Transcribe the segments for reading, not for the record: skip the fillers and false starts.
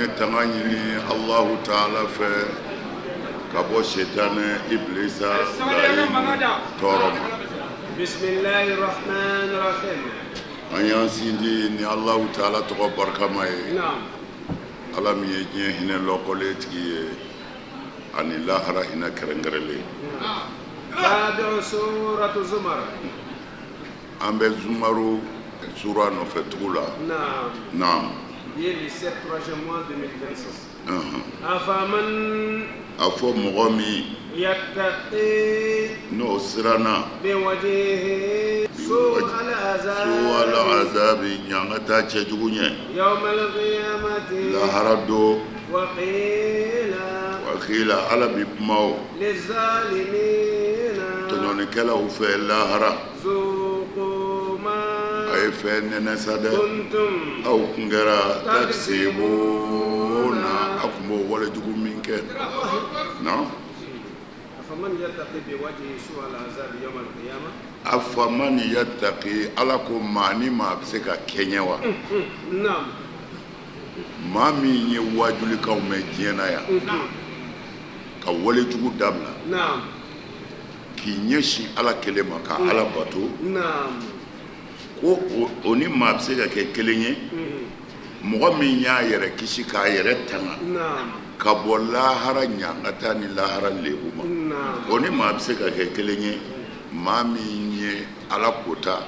Ye tanga ɲini Alahu taala fɛ ka bɔ setanɛ ibilisa tɔɔrɔ ma. An y'an sindi ni Alahu taala tɔgɔ barikama ye, Ala min ye diɲɛ hinɛ lɔkɔlen tigi ye ani lahara hinɛ kɛrɛnkɛrɛnlen. An bɛ Zumaru sura nɔfɛ tugu la. Naam. A fɔ mɔgɔ min n'o siranna suwal azabi ɲangata cɛjugu ɲɛ lahara don. Wakila Ala bi kuma o tɔɲɔnikɛlaw fɛ lahara. A ye fɛn nɛnɛ sa dɛ, aw kun kɛra takisibuna, aw kun b'o wale jugu min kɛ. Afaman yataki, Ala ko maa ni maa bɛ se ka kɛɲɛ wa? Maa min ye wajulikanw mɛn diɲɛ na yan ka wale jugu dabila, k'i ɲɛsin Ala kelen ma ka Ala bato, ko o ni maa bɛ se ka kɛ kelen ye? Mɔgɔ min y'a yɛrɛ kisi k'a yɛrɛ tanga ka bɔ lahara ɲangata ni lahara lebu ma, o ni maa bɛ se ka kɛ kelen ye? Maa min ye Ala kota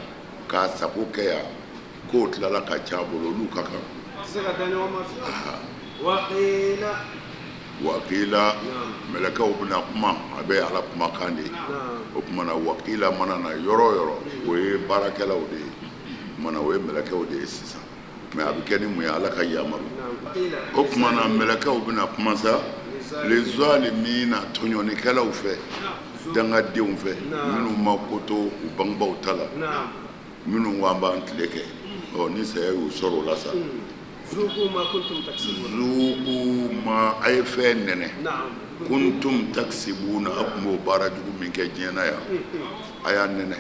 k'a sago kɛ yan, k'o tilala ka ca bolo, olu ka kan. Wakila, mɛlɛkɛw bɛna kuma, a bɛ Ala kumakan de ye. O tuma na wakila mana na yɔrɔ o yɔrɔ, o ye baarakɛlaw de ye, mana o ye mɛlɛkɛw de ye sisan. Mais a bɛ kɛ ni mun ye? Ala ka yamaru. O tuma na mɛlɛkɛw bɛna kuma sa lizalimina, tɔɲɔnikɛlaw fɛ, dangadenw fɛ, minnu ma ko to u bangebaaw ta la, minnu ko an b'an tile kɛ. Ɔ ni saya y'u sɔrɔ o la sa, zuku ma, a ye fɛn nɛnɛ, kuntum takisibuna, a tun b'o baara jugu min kɛ diɲɛ na yan, a y'a nɛnɛ.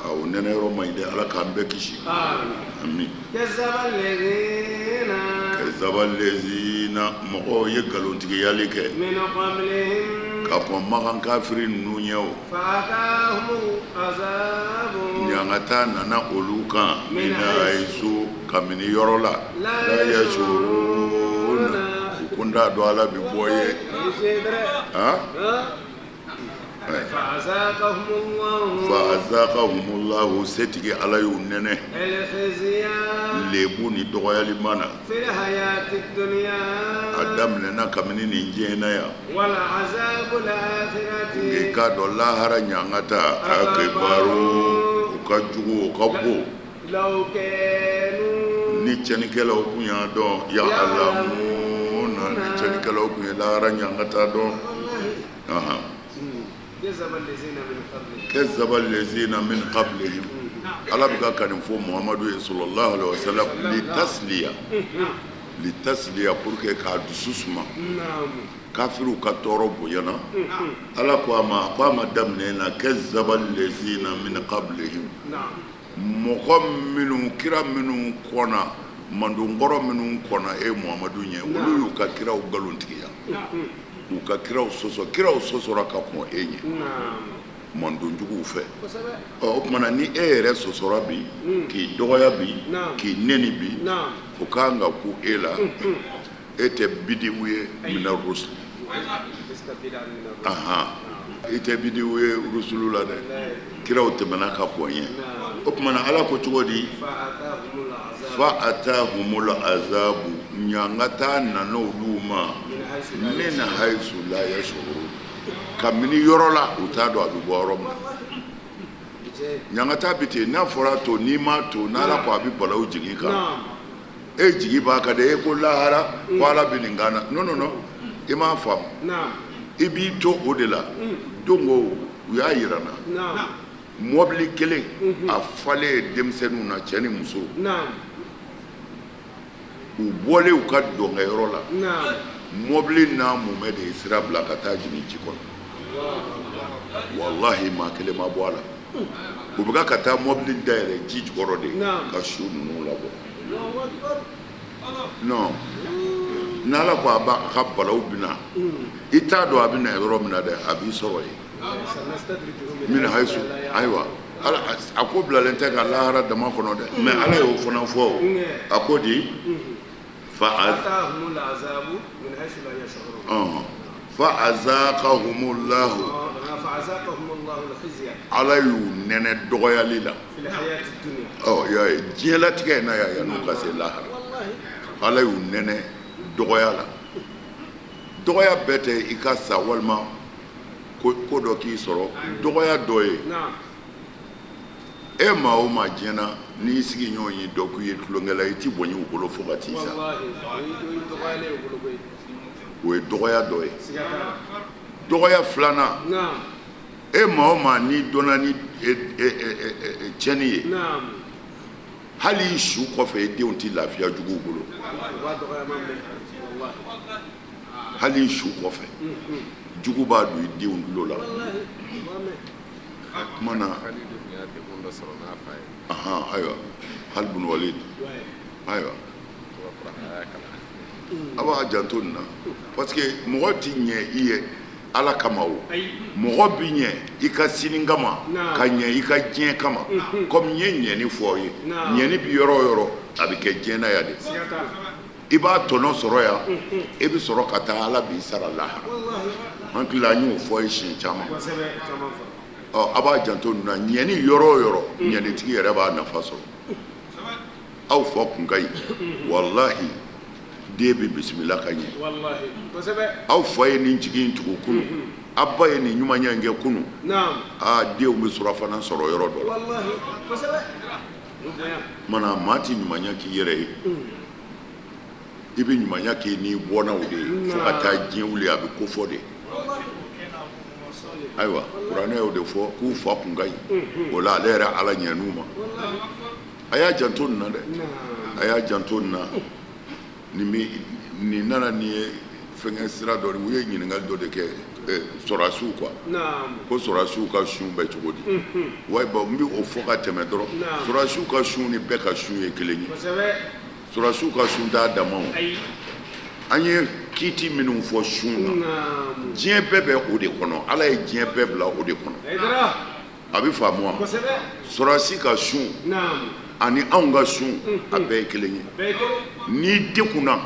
O nɛnɛ yɔrɔ man ɲi dɛ. Ala k'an bɛɛ kisi, amin. Kazaba lezina, mɔgɔw ye nkalontigiyali kɛ ka kɔn Makan kafiri ninnu ɲɛ. O ɲangata nana olu kan min hayisu, kabini yɔrɔ la, la yashuruna, u kun t'a dɔn Ala bɛ bɔ yen. Fa azakahumullahu, setigi Ala y'u nɛnɛ lebu ni dɔgɔyalima na. A daminɛna kabini nin diɲɛ na yan. I k'a dɔn lahara ɲangata akibaru, o ka jugu, o ka bon. Ni tiɲɛnikɛlaw kun y'a dɔn, ya'lamuna, ni tiɲɛnikɛlaw kun ye lahara ɲangata dɔn. Kazaba lezina min qablihim, Ala bɛ ka nin fɔ Muhamadu ye sallallahu alaihi wasallam litasliya, litasliya, pour que k'a dusu suma. Kafiriw ka tɔɔrɔ bonyana, Ala ko a ma, ko a ma daminɛ na kazaba lezina min qablihim, mɔgɔ minnu, kira minnu kɔnna, mandonkɔrɔ minnu kɔnna e Muhamadu ɲɛ, olu y'u ka kiraw nkalontigiya, k'u ka kiraw sɔsɔ. Kiraw sɔsɔra ka kɔn e ɲɛ mandonjuguw fɛ. Ɔ o tuma na ni e yɛrɛ sɔsɔra bi, k'i dɔgɔya bi, k'i neni bi, o ka kan ka ku e la. E tɛ bidiw ye mina rusul, ahan, i tɛ bidiw ye rusulu la dɛ. Kiraw tɛmɛna ka kɔn ɲɛ. O tuma na Ala ko cogo di? Fa atahumul azabu, ɲangata nana olu ma min hayisu la yashurun, kabini yɔrɔ la u t'a dɔn a bɛ bɔ yɔrɔ min na. Ɲangata bɛ ten, n'a fɔra to, n'i ma to, n'Ala ko a bɛ balawu jigin i kan, e jigi b'a kan dɛ, e ko lahara ko Ala bɛ nin kan na. Non, non, non, i m'a faamu. I b'i to o de la. Don o u y'a yira n na, mɔbili kelen a falen ye denmisɛnninw na, cɛ ni muso. U bɔlen u ka dɔnkɛyɔrɔ la, mɔbili n'a mumɛ de ye sira bila ka taa jigin ji kɔnɔ. Walahi, maa kelen ma bɔ a la. U bɛ ka taa mɔbili dayɛlɛ ji jukɔrɔ de ka su ninnu labɔ. Non, N'Ala ko a b'a ka balaw bɛ na, i t'a dɔn a bɛ na yɔrɔ min na dɛ, a b'i sɔrɔ yen. Min hayisu, ayiwa, ala a ko bilalen tɛ ka lahara dama kɔnɔ dɛ, mais Ala y'o fana fɔ o. A ko di fa fa azaqahumullahu, Ala y'u nɛnɛ dɔgɔyali la. Ɔ y'a ye diɲɛlatigɛ in na yan, yan'u ka se lahara, Ala y'u nɛnɛ dɔgɔya la. Dɔgɔya bɛɛ tɛ i ka sa walima ko dɔ k'i sɔrɔ. Dɔgɔya dɔ ye, e maa o maa diɲɛ na, n'i sigiɲɔgɔn y'i dɔn k'i ye tulonkɛla, i ti bonya u bolo fo ka t'i sa. O ye dɔgɔya dɔ ye. Dɔgɔya filanan, e maa o maa n'i dɔnna ni tiɲɛni ye, hali i su kɔfɛ, i denw tɛ lafiya juguw bolo. Hali i su kɔfɛ, jugu b'a don i denw tulo la kuma na. Ayiwa, Khalid bin Walid, ayiwa, a b'a janto nin na, parce que mɔgɔ ti ɲɛ i ye Ala kama o, mɔgɔ bi ɲɛ i ka sini kama, ka ɲɛ i ka diɲɛ kama. Comme n ye ɲɛni fɔ aw ye, ɲɛni bi yɔrɔ o yɔrɔ, a bɛ kɛ diɲɛ na yan de. I b'a tɔnɔ sɔrɔ yan, e bɛ sɔrɔ ka taa, Ala b'i sara lahara. An hakili an y'o fɔ ye siɲɛ caman. Ɔ, a b'a janto nin na, ɲɛni yɔrɔ o yɔrɔ, ɲɛnitigi yɛrɛ b'a nafa sɔrɔ. Aw fa kun ka ɲi, walahi, den bɛ bisimila ka ɲɛ. Aw fa ye nin jigi in tugu kunu, aw ba ye nin ɲumanya in kɛ kunu, aa, denw bɛ surafana sɔrɔ yɔrɔ dɔ la. Mana maa ti ɲumanya k'i yɛrɛ ye, i bɛ ɲumanya k'i n'i bɔnnaw de ye fo ka taa diɲɛ wuli, a bɛ ko fɔ de. Ayiwa, kuranɛ y'o de fɔ k'u fa kun ka ɲi, o la ale yɛrɛ Ala ɲɛn'u ma. A y'a janto nin na dɛ, a y'a janto nin na. Nin bɛ nin nana nin ye fɛnkɛ sira dɔ de, u ye ɲininkali dɔ de kɛ sɔrɔdasiw quoi, ko sɔrɔdasiw ka sun bɛ cogo di? Wa bon, n bɛ o fɔ ka tɛmɛ dɔrɔn. Sɔrɔdasiw ka sun ni bɛɛ ka sun ye kelen ye. Sɔrɔdasiw ka sun t'a dama o. An ye kiiti minnu fɔ sun na, diɲɛ bɛɛ bɛ o de kɔnɔ. Ala ye diɲɛ bɛɛ bila o de kɔnɔ. A bɛ faamu wa? Sɔrɔdasi ka sun ani anw ka sun, a bɛɛ ye kelen ye. N'i degunna,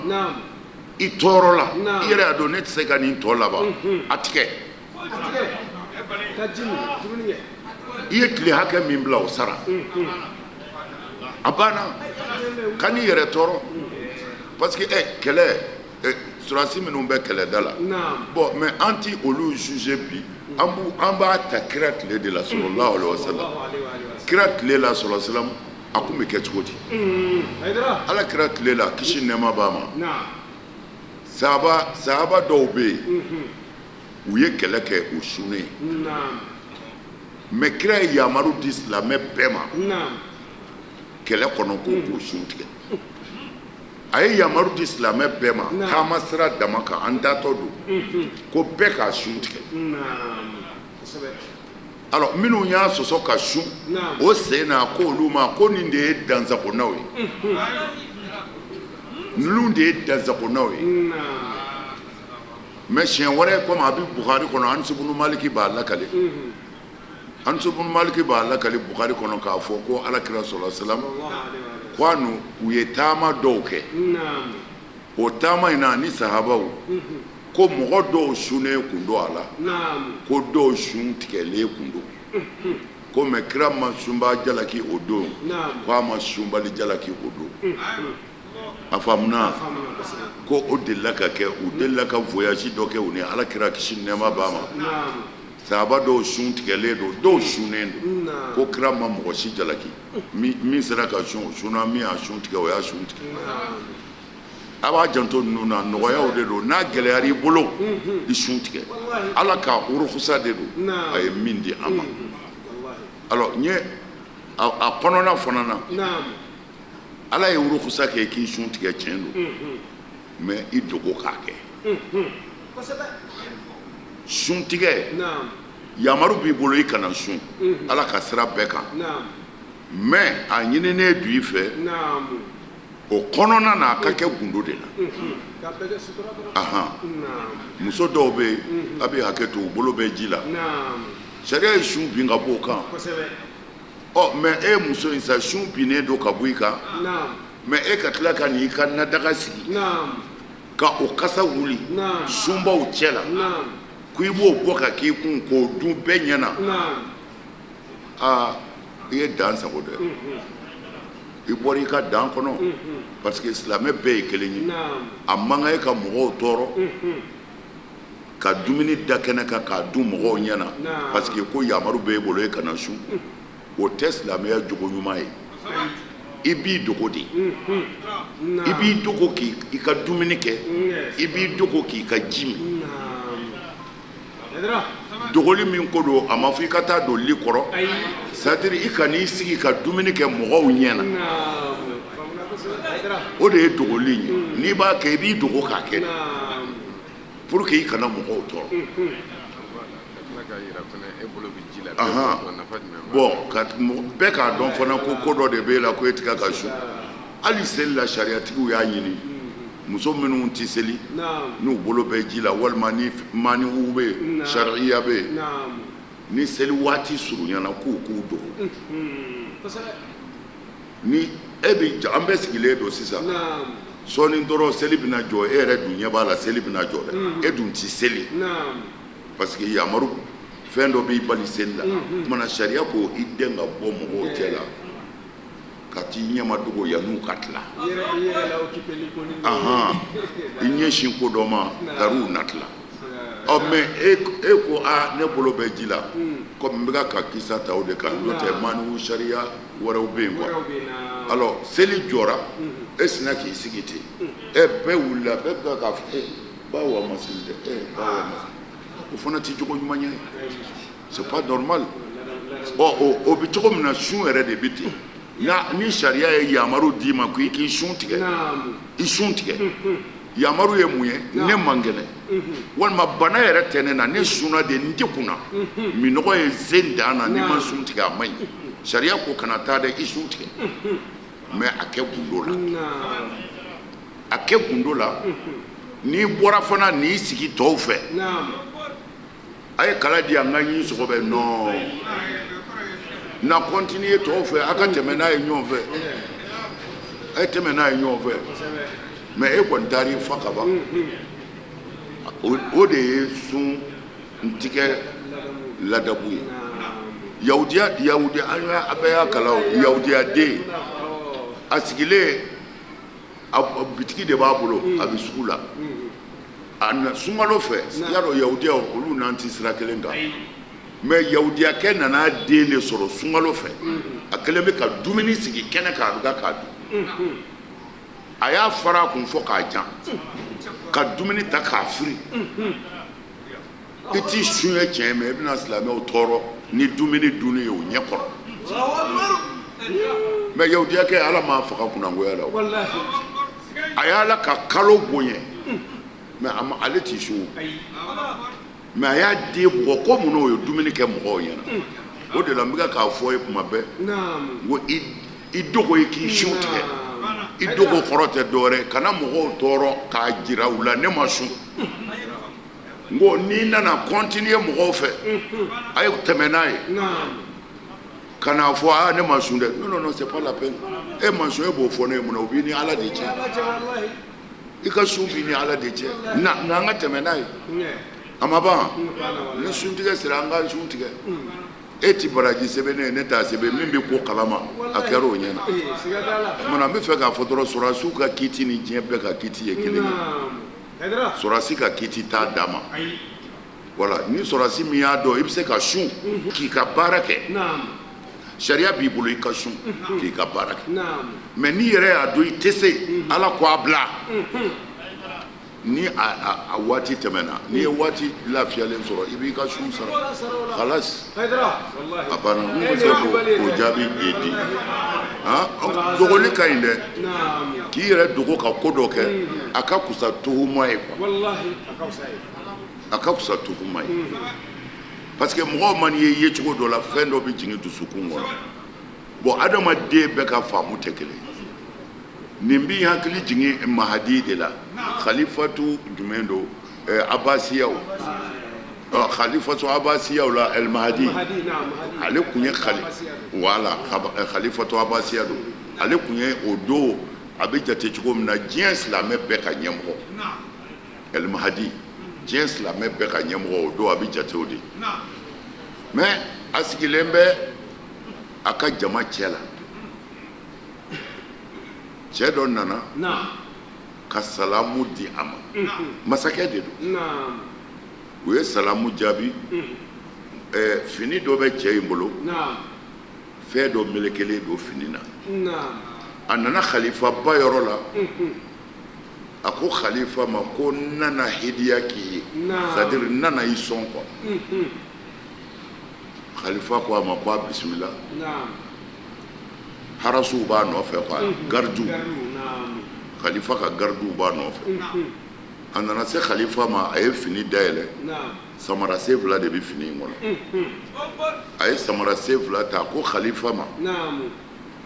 i tɔɔrɔ la, i yɛrɛ y'a dɔn ne tɛ se ka nin tɔ laban, a tigɛ. I ye tile hakɛ min bila, o sara, a banna. Kan'i yɛrɛ tɔɔrɔ, parce que kɛlɛ, sɔrɔdasi minnu bɛ kɛlɛda la, bon, mais an ti olu juger bi. An b'u an b'a ta kira tile de la, sallallahu alaihi wasallam. Kira tile la, sallallahu alaihi wasallam, a kun bɛ kɛ cogo di? Ala kira tile la, kisi nɛɛma b'a ma, sahaba dɔw bɛ yen, u ye kɛlɛ kɛ u sunnen, mais kira ye yamaru di silamɛ bɛɛ ma kɛlɛ kɔnɔ ko k'u sun tigɛ. A ye yamaru di silamɛ bɛɛ ma taama sira dama kan, an taatɔ don, ko bɛɛ k'a sun tigɛ. Alors minnu y'a sɔsɔ ka sun o sen na, ko olu ma ko nin de ye dansagonaw ye, ninnu de ye dansagonaw ye. Mais siɲɛ wɛrɛ, komi a bɛ Bukhari kɔnɔ, Anas bunu Maliki b'a lakale, Anas bunu Maliki b'a lakale Bukhari kɔnɔ k'a fɔ ko Ala kira sallallahu alaihi wasallam ko a n'u u ye taama dɔw kɛ. O taama in na ni sahabaw, ko mɔgɔ dɔw sunnen kun don a la, ko dɔw sun tigɛlen kun don, ko mais kira ma sunba jalaki o don, ko a ma sunbali jalaki o don. A faamuna ko o delila ka kɛ, u delila ka voyage dɔ kɛ u ni Ala kira, kisi ni nɛɛma b'a ma. Sahaba dɔw sun tigɛlen don, dɔw sunnen don, ko kira ma mɔgɔ si jalaki. Min sera ka sun, o sunna, min y'a sun tigɛ, o y'a sun tigɛ. A b'a janto ninnu na, nɔgɔyaw de don. N'a gɛlɛyara i bolo, i sun tigɛ. Ala ka urukusa de don a ye min di an ma. Alors n ye a kɔnɔna fana na, Ala ye urukusa kɛ k'i sun tigɛ, tiɲɛ don, mais i dogo k'a kɛ. Sun tigɛ, yamaru b'i bolo i kana sun Ala ka sira bɛɛ kan, mais a ɲininen don i fɛ. O kɔnɔna na, a ka kɛ gundo de la. Ahan, muso dɔw bɛ yen, a bɛ hakɛ to, u bolo bɛ ji la. Sariya ye sun bin ka bɔ o kan. Ɔ, mais e muso in sa, sun binnen don ka bɔ i kan, mais e ka tila ka n'i ka nadaga sigi ka o kasa wuli sunbaw cɛ la, ko i b'o bɔ ka k'i kun k'o dun bɛɛ ɲɛ na, aa, i ye dan sago dɛ. I bɔra i ka dan kɔnɔ, parce que silamɛ bɛɛ ye kelen ye. A man kan e ka mɔgɔw tɔɔrɔ ka dumuni da kɛnɛ kan k'a dun mɔgɔw ɲɛ na, parce que ko yamaru b'e bolo, e kana sun. O tɛ silamɛya jogo ɲuman ye. I b'i dogo de, i b'i dogo k'i ka dumuni kɛ, i b'i dogo k'i ka ji min. Dogoli min ko don, a ma fɔ i ka taa don li kɔrɔ, c'est à dire i kan'i sigi ka dumuni kɛ mɔgɔw ɲɛ na. O de ye dogoli ye. N'i b'a kɛ, i b'i dogo k'a kɛ pour que i kana mɔgɔw tɔɔrɔ. Bon, ka bɛɛ k'a dɔn fana ko ko dɔ de b'e la, ko e tɛ ka sun. Hali seli la, sariyatigiw y'a ɲini, muso minnu tɛ seli, n'u bolo bɛ ji la, walima ni maniw bɛ yen, sariya bɛ yen, ni seli waati surunyana, k'u k'u dogo. Ni e bɛ, an bɛɛ sigilen don sisan, sɔɔni dɔrɔn seli bɛna jɔ, e yɛrɛ dun ɲɛ b'a la, seli bɛna jɔ dɛ, e dun tɛ seli, parce que yamaru fɛn dɔ b'i bali seli la. Tuma na, sariya ko i dɛn ka bɔ mɔgɔw cɛ la ka t'i ɲɛma dogo yan'u ka tila. I ɲɛsin ko dɔ ma tari u na tila. Ɔ, mais e ko aa, ne bolo bɛ ji la, komi n bɛ ka kisa ta o de kan, n'o tɛ maniw sariya wɛrɛw bɛ yen quoi. Alors seli jɔra, e sinna k'i sigi ten, e bɛɛ wulila, bɛɛ bɛ k'a fɔ e ba wa ma seli dɛ, e ba wa ma seli. O fana tɛ jogo ɲuman ye, c'est pas normal. Ɔ, o bɛ cogo min na, sun yɛrɛ de bɛ ten. Ni sariya ye yamaru d'i ma ko i k'i sun tigɛ, i sun tigɛ. Yamaru ye mun ye? Ne man kɛnɛ, walima bana yɛrɛ tɛ ne na, ne sunna de, n tɛ kunna, minɔgɔ ye sen dan na, n'i ma sun tigɛ, a man ɲi. Sariya ko kana taa dɛ, i sun tigɛ, mais a kɛ gundo la, a kɛ gundo la. N'i bɔra fana, n'i sigi tɔw fɛ, a ye kala di yan, n ka ɲi sɔgɔbɛ non na, continuer tɔw fɛ, a ka tɛmɛ n'a ye ɲɔgɔn fɛ, a ye tɛmɛ n'a ye ɲɔgɔn fɛ. Mais e kɔni taar'i fa ka ban. O de ye sun tigɛ ladabu ye. Yahudiya, yahudi, an y'a bɛɛ y'a kalan o. Yahudiya den a sigilen, a bitigi de b'a bolo, a bɛ sugu la. A na sunkalo fɛ, i y'a dɔn yahudiyaw, olu n'an tɛ sira kelen kan, mais yahudiyakɛ nana den de sɔrɔ sunkalo fɛ, a kɛlen bɛ ka dumuni sigi kɛnɛ kan, a bɛ ka k'a dun. A y'a fara a kun fɔ k'a jan, ka dumuni ta k'a firi. I t'i sun ye tiɲɛ, mais i bɛna silamɛw tɔɔrɔ ni dumuni dunni ye o ɲɛ kɔrɔ. Mais yahudiyakɛ, Ala m'a faga kunnangoya la o. A y'Ala ka kalo bonya, mais a ma, ale t'i sun, mais a y'a den bugɔ ko mun n'o ye dumuni kɛ mɔgɔw ɲɛna. O de la n bɛ k'a fɔ ye kuma bɛɛ, n ko i dogo, i k'i sun tigɛ. I dogo kɔrɔ tɛ dɔwɛrɛ ye, kana mɔgɔw tɔɔrɔ k'a jira u la ne ma sun. N ko n'i nana continuer mɔgɔw fɛ, a ye tɛmɛ n'a ye, ka n'a fɔ aa, ne ma sun dɛ. Non, non, non, c'est pas la peine. E ma sun, e b'o fɔ ne ye mun na? O b'i ni Ala de cɛ. I ka sun b'i ni Ala de cɛ. Na n'an ka tɛmɛ n'a ye, a ma ban. Ni suntigɛ sera, an ka sun tigɛ. E ti baraji sɛbɛn ne ye, ne t'a sɛbɛn. Min bɛ ko kalama, a kɛra o ɲɛna. Tuma na, n bɛ fɛ k'a fɔ dɔrɔn, sɔrɔdasiw ka kiti ni diɲɛ bɛɛ ka kiti ye kelen ye. Sɔrɔdasi ka kiti t'a dan ma. Voilà, ni sɔrɔdasi min y'a dɔn i bɛ se ka sun k'i ka baara kɛ, sariya b'i bolo i ka sun k'i ka baara kɛ. Mais n'i yɛrɛ y'a dɔn i tɛ se, Ala ko a bila. Ni a waati tɛmɛna, n'i ye waati lafiyalen sɔrɔ, i b'i ka sun sara, khalas, a banna. N bɛ se k'o jaabi de di. Dogoli ka ɲi dɛ, k'i yɛrɛ dogo ka ko dɔ kɛ, a ka kusa tuhuma ye quoi, a ka kusa tuhuma ye, parce que mɔgɔw man ye yecogo dɔ la, fɛn dɔ bɛ jigin dusukun kɔnɔ. Bon, adamaden bɛɛ ka faamu tɛ kelen ye. Nin b'i hakili jigin Mahadi de la. Khalifatu jumɛn don? Abasiyaw, khalifatu abasiyaw la, El Mahadi. Ale tun ye khali voilà, khalifatu abasiya don. Ale tun ye o don, a bɛ jate cogo min na, diɲɛ silamɛ bɛɛ ka ɲɛmɔgɔ, El Mahadi, diɲɛ silamɛ bɛɛ ka ɲɛmɔgɔ, o don a bɛ jate o de. Mais a sigilen bɛ a ka jama cɛ la, cɛ dɔ nana ka salamu di a ma. Masakɛ de don. U ye salamu jaabi. Fini dɔ bɛ cɛ in bolo, fɛn dɔ melekelen don fini na. A nana khalifaba yɔrɔ la, a ko khalifa ma ko n nana hidiya k'i ye, c'est à dire n nana i sɔn quoi. Khalifa ko a ma ko a bisimila. Harasuw b'a nɔfɛ quoi, garidiw, khalifa ka garidiw b'a nɔfɛ. A nana se khalifa ma, a ye fini dayɛlɛ, samara sen fila de bɛ fini in kɔnɔ. A ye samara sen fila ta, a ko khalifa ma,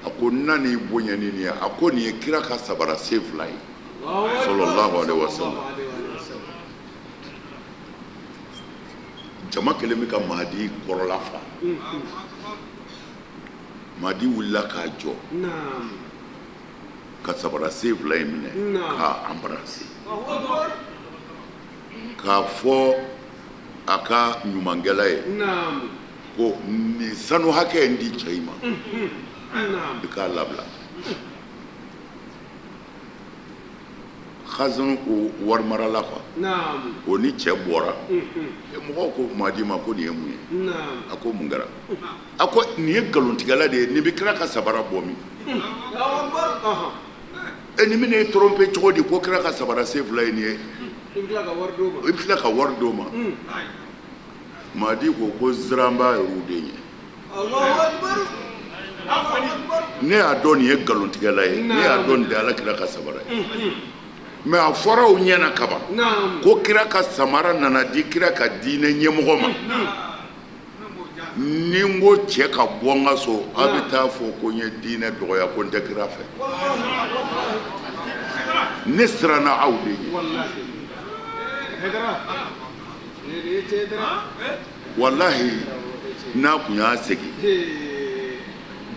a ko n nan'i bonya ni nin ye. A ko nin ye kira ka samara sen fila ye, sallallahu alaihi wasallam. Jama kɛlen bɛ ka Mahadi kɔrɔla fa. Mahadi wulila k'a jɔ ka sabara sen fila in minɛ k'a embrasser, k'a fɔ a ka ɲumankɛla ye ko nin sanu hakɛ in di cɛ in ma, i k'a labila. Khazan o wari marala quoi, o ni cɛ bɔra. Mɔgɔw ko Mahadi ma ko nin ye mun ye? A ko mun kɛra? A ko nin ye nkalontigɛla de ye, nin bɛ kira ka sabara bɔ min? E nin bɛna e tromper cogo di ko kira ka sabara sen fila ye nin ye, i bɛ tila ka wari d'o ma? Mahadi ko ko siran b'a yɛrɛw de ɲɛ. Ne y'a dɔn nin ye nkalontigɛla ye, ne y'a dɔn nin tɛ ala kira ka sabara ye. Mais a fɔra aw ɲɛna kaban ko kira ka samara nana di kira ka diinɛ ɲɛmɔgɔ ma. Ni n ko cɛ ka bɔ n ka so, aw bɛ taa fɔ ko n ye diinɛ dɔgɔya, ko n tɛ kira fɛ. Ne siranna aw de ɲɛ. Walahi, n'a kun y'a segin,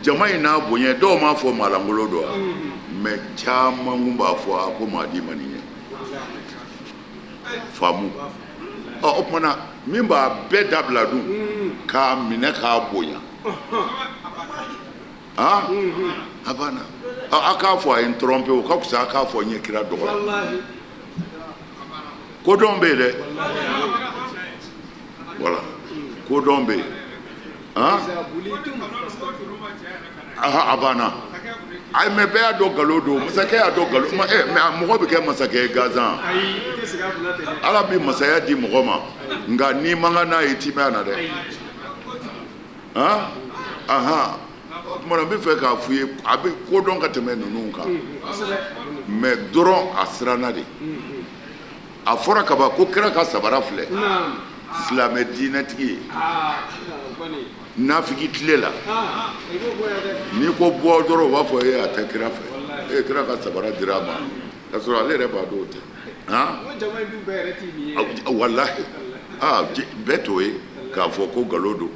jama in n'a bonya, dɔw m'a fɔ maalankolon don wa, mais caman kun b'a fɔ a ko Mahadi ma nin ye faamu. Ɔ, o tuma na min b'a bɛɛ dabila dun k'a minɛ k'a bonya, aa, a banna. A k'a fɔ a ye n tromper, o ka fisa a k'a fɔ n ye kira dɔgɔya. Kodɔn bɛ yen dɛ, voilà, kodɔn bɛ yen. A banna. Ayi, mais bɛɛ y'a dɔn nkalon don. Masakɛ y'a dɔn nkalon, mais mɔgɔ bɛ kɛ masakɛ ye gansan? Ala bɛ masaya di mɔgɔ ma, nka n'i man kan n'a ye, i t'i mɛn a na dɛ. Ahan, o tuma na n bɛ fɛ k'a f'i ye, a bɛ kodɔn ka tɛmɛ ninnu kan, mais dɔrɔn a siranna de. A fɔra kaban ko kira ka sabara filɛ, silamɛ diinɛtigi ye nafigi tile la, n'i ko bɔ dɔrɔn, u b'a fɔ e a tɛ kira fɛ, e kira ka sabara dira a ma, k'a sɔrɔ ale yɛrɛ b'a dɔn o tɛ. Walahi, aa, bɛɛ t'o ye k'a fɔ ko nkalon don.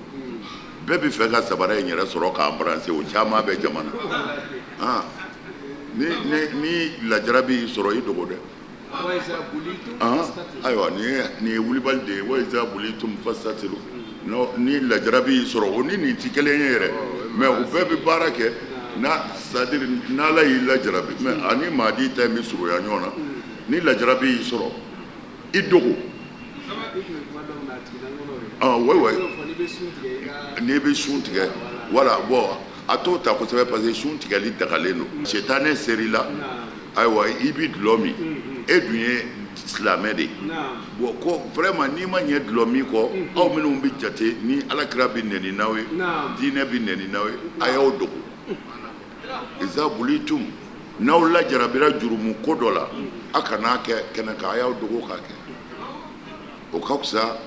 Bɛɛ bɛ fɛ ka sabara in yɛrɛ sɔrɔ k'a embrasser, o caman bɛ jama na. Ni ni lajarabi y'i sɔrɔ, i dogo dɛ. Ayiwa, nin ye wulibali de ye. Wa iza bulitum fastatiru. Ni lajarabi y'i sɔrɔ, o ni nin tɛ kelen ye yɛrɛ, mais u bɛɛ bɛ baara kɛ na, c'est à dire n'Ala y'i lajarabi, mais ani Mahadi ta in bɛ surunya ɲɔgɔn na. Ni lajarabi y'i sɔrɔ, i dogo. Ah oui oui, n'i bɛ sun tigɛ, voilà. Bon, a t'o ta kosɛbɛ parce que sun tigɛli dagalen don. Sitanɛ ser'i la, ayiwa, i bɛ dulɔ min, e dun ye silamɛ de ye. Bon, ko vraiment n'i ma ɲɛ dulɔ min kɔ, aw minnu bɛ jate ni ala kira bɛ nɛni n'aw ye, diinɛ bɛ nɛni n'aw ye, a y'aw dogo. Iza bulitum, n'aw lajarabira jurumu ko dɔ la, a kan'a kɛ kɛnɛ kan, a y'aw dogo k'a kɛ. O ka fisa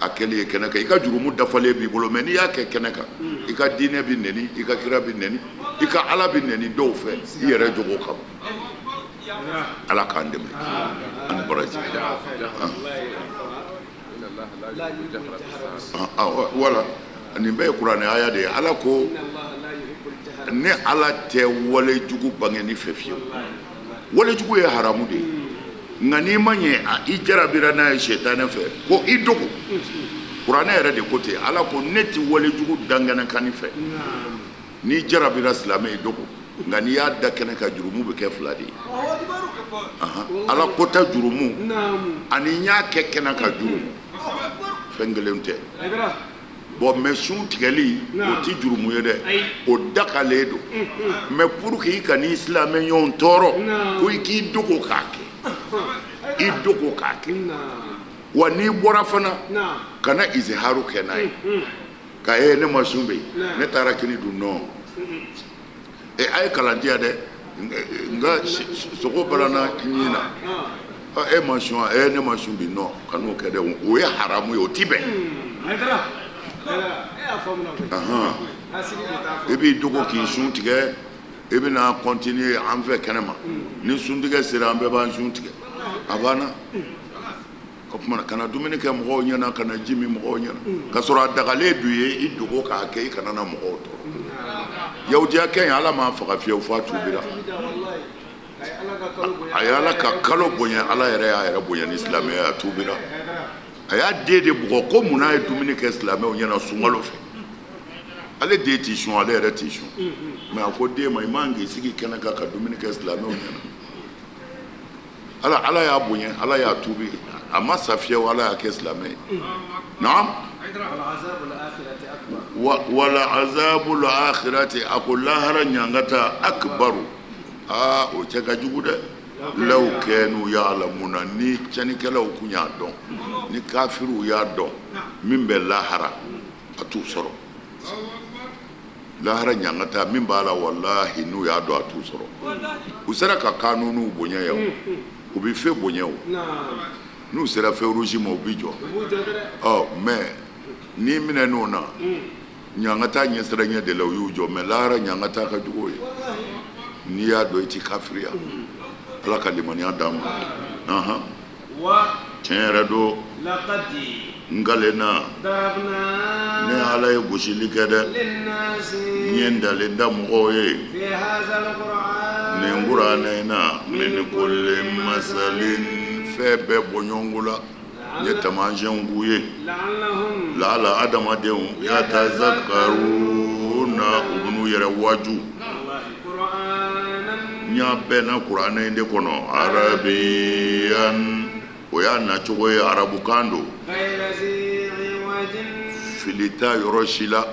a kɛli ye kɛnɛ kan. I ka jurumu dafalen b'i bolo, mais n'i y'a kɛ kɛnɛ kan, i ka diinɛ bɛ nɛni, i ka kira bɛ nɛni. I ka Ala bɛ nɛni dɔw fɛ i yɛrɛ jogo kama. Ala k'an dɛmɛ ani baraji. Wala nin bɛɛ ye kuranɛ aya de ye. Ala ko ne Ala tɛ wale jugu bangeni fɛ fiyewu. Wale jugu ye haramu de ye, nka n'i ma ɲɛ i jarabira n'a ye sɛtanɛ fɛ ko i dogo. Kuranɛ yɛrɛ de ko ten. Ala ko ne tɛ wale jugu dankɛnɛkanni fɛ. N'i jarabira silamɛ, i dogo, nka n'i y'a da kɛnɛ kan, jurumu bɛ kɛ fila de ye. Ala kota jurumu ani n y'a kɛ kɛnɛ kan jurumu, fɛn kelen tɛ. Bon, mais sun tigɛli, o tɛ jurumu ye dɛ, o dagalen don. Mais pour que i kan'i silamɛ ɲɔgɔn tɔɔrɔ, ko i k'i dogo k'a kɛ, i dogo k'a kɛ. Wa n'i bɔra fana, kana iziharu kɛ n'a ye ka e ne ma sun bɛ yen, ne taara kini dun. Non, e a ye kalan di yan dɛ, n ka sogo balana ɲin na, e ma sun, e ne ma sun bi. Non, kan'o kɛ dɛ, o ye haramu ye, o ti bɛn. I b'i dogo k'i sun tigɛ, i bɛna continuer an fɛ kɛnɛma. Ni suntigɛ sera, an bɛɛ b'an sun tigɛ, a banna. O tuma kana dumuni kɛ mɔgɔw ɲɛna, kana ji min mɔgɔw ɲɛna, ka sɔrɔ a dagalen d'u ye. I dogo k'a kɛ, i kana na mɔgɔw tɔɔrɔ. Yahudiya kɛ in, Ala m'a faga fiyewu f'a tuubira. A ye Ala ka kalo bonya, Ala yɛrɛ y'a yɛrɛ bonya ni silamɛya, a tuubira. A y'a den de bugɔ ko munna a ye dumuni kɛ silamɛw ɲɛna sunkalo fɛ. Ale den t'i sun, ale yɛrɛ t'i sun, mais a ko den ma, i man k'i sigi kɛnɛ kan ka dumuni kɛ silamɛw ɲɛna. Ala Ala y'a bonya, Ala y'a tuubi, a ma sa fiyewu, Ala y'a kɛ silamɛ ye. Naam. Wala azabul akhirati, a ko lahara ɲangata, akbaru, aa o cɛ ka jugu dɛ. Law kanu ya'lamuna, ni tiɲɛnikɛlaw kun y'a dɔn, ni kafiriw y'a dɔn min bɛ lahara, a t'u sɔrɔ. Lahara ɲangata min b'a la, walahi n'u y'a dɔn, a t'u sɔrɔ. U sera ka kanunuw bonya yan, u bɛ feu bonya o, n'u sera feu rouge ma, u bɛ jɔ. Ɔ mais n'i minɛn'o na, ɲangata ɲɛsiranɲɛ de la u y'u jɔ, mais lahara ɲangata ka jugu o ye. N'i y'a dɔn, i ti kafiriya. Ala ka limaniya d'an ma. Tiɲɛ yɛrɛ don, n kalenna, ne Ala ye gosili kɛ dɛ, n ye ntalen da mɔgɔw ye nin kuranɛ in na, min kulli masalin, fɛn bɛɛ bɔɲɔgɔnko la, n ye taamasiyɛnw k'u ye, laala adamadenw yatazakkaruna, u bɛn'u yɛrɛ waaju. N y'a bɛɛ na kuranɛ in de kɔnɔ, arabiyan, o y'a nacogo ye, arabukan don, fili t'a yɔrɔ si la.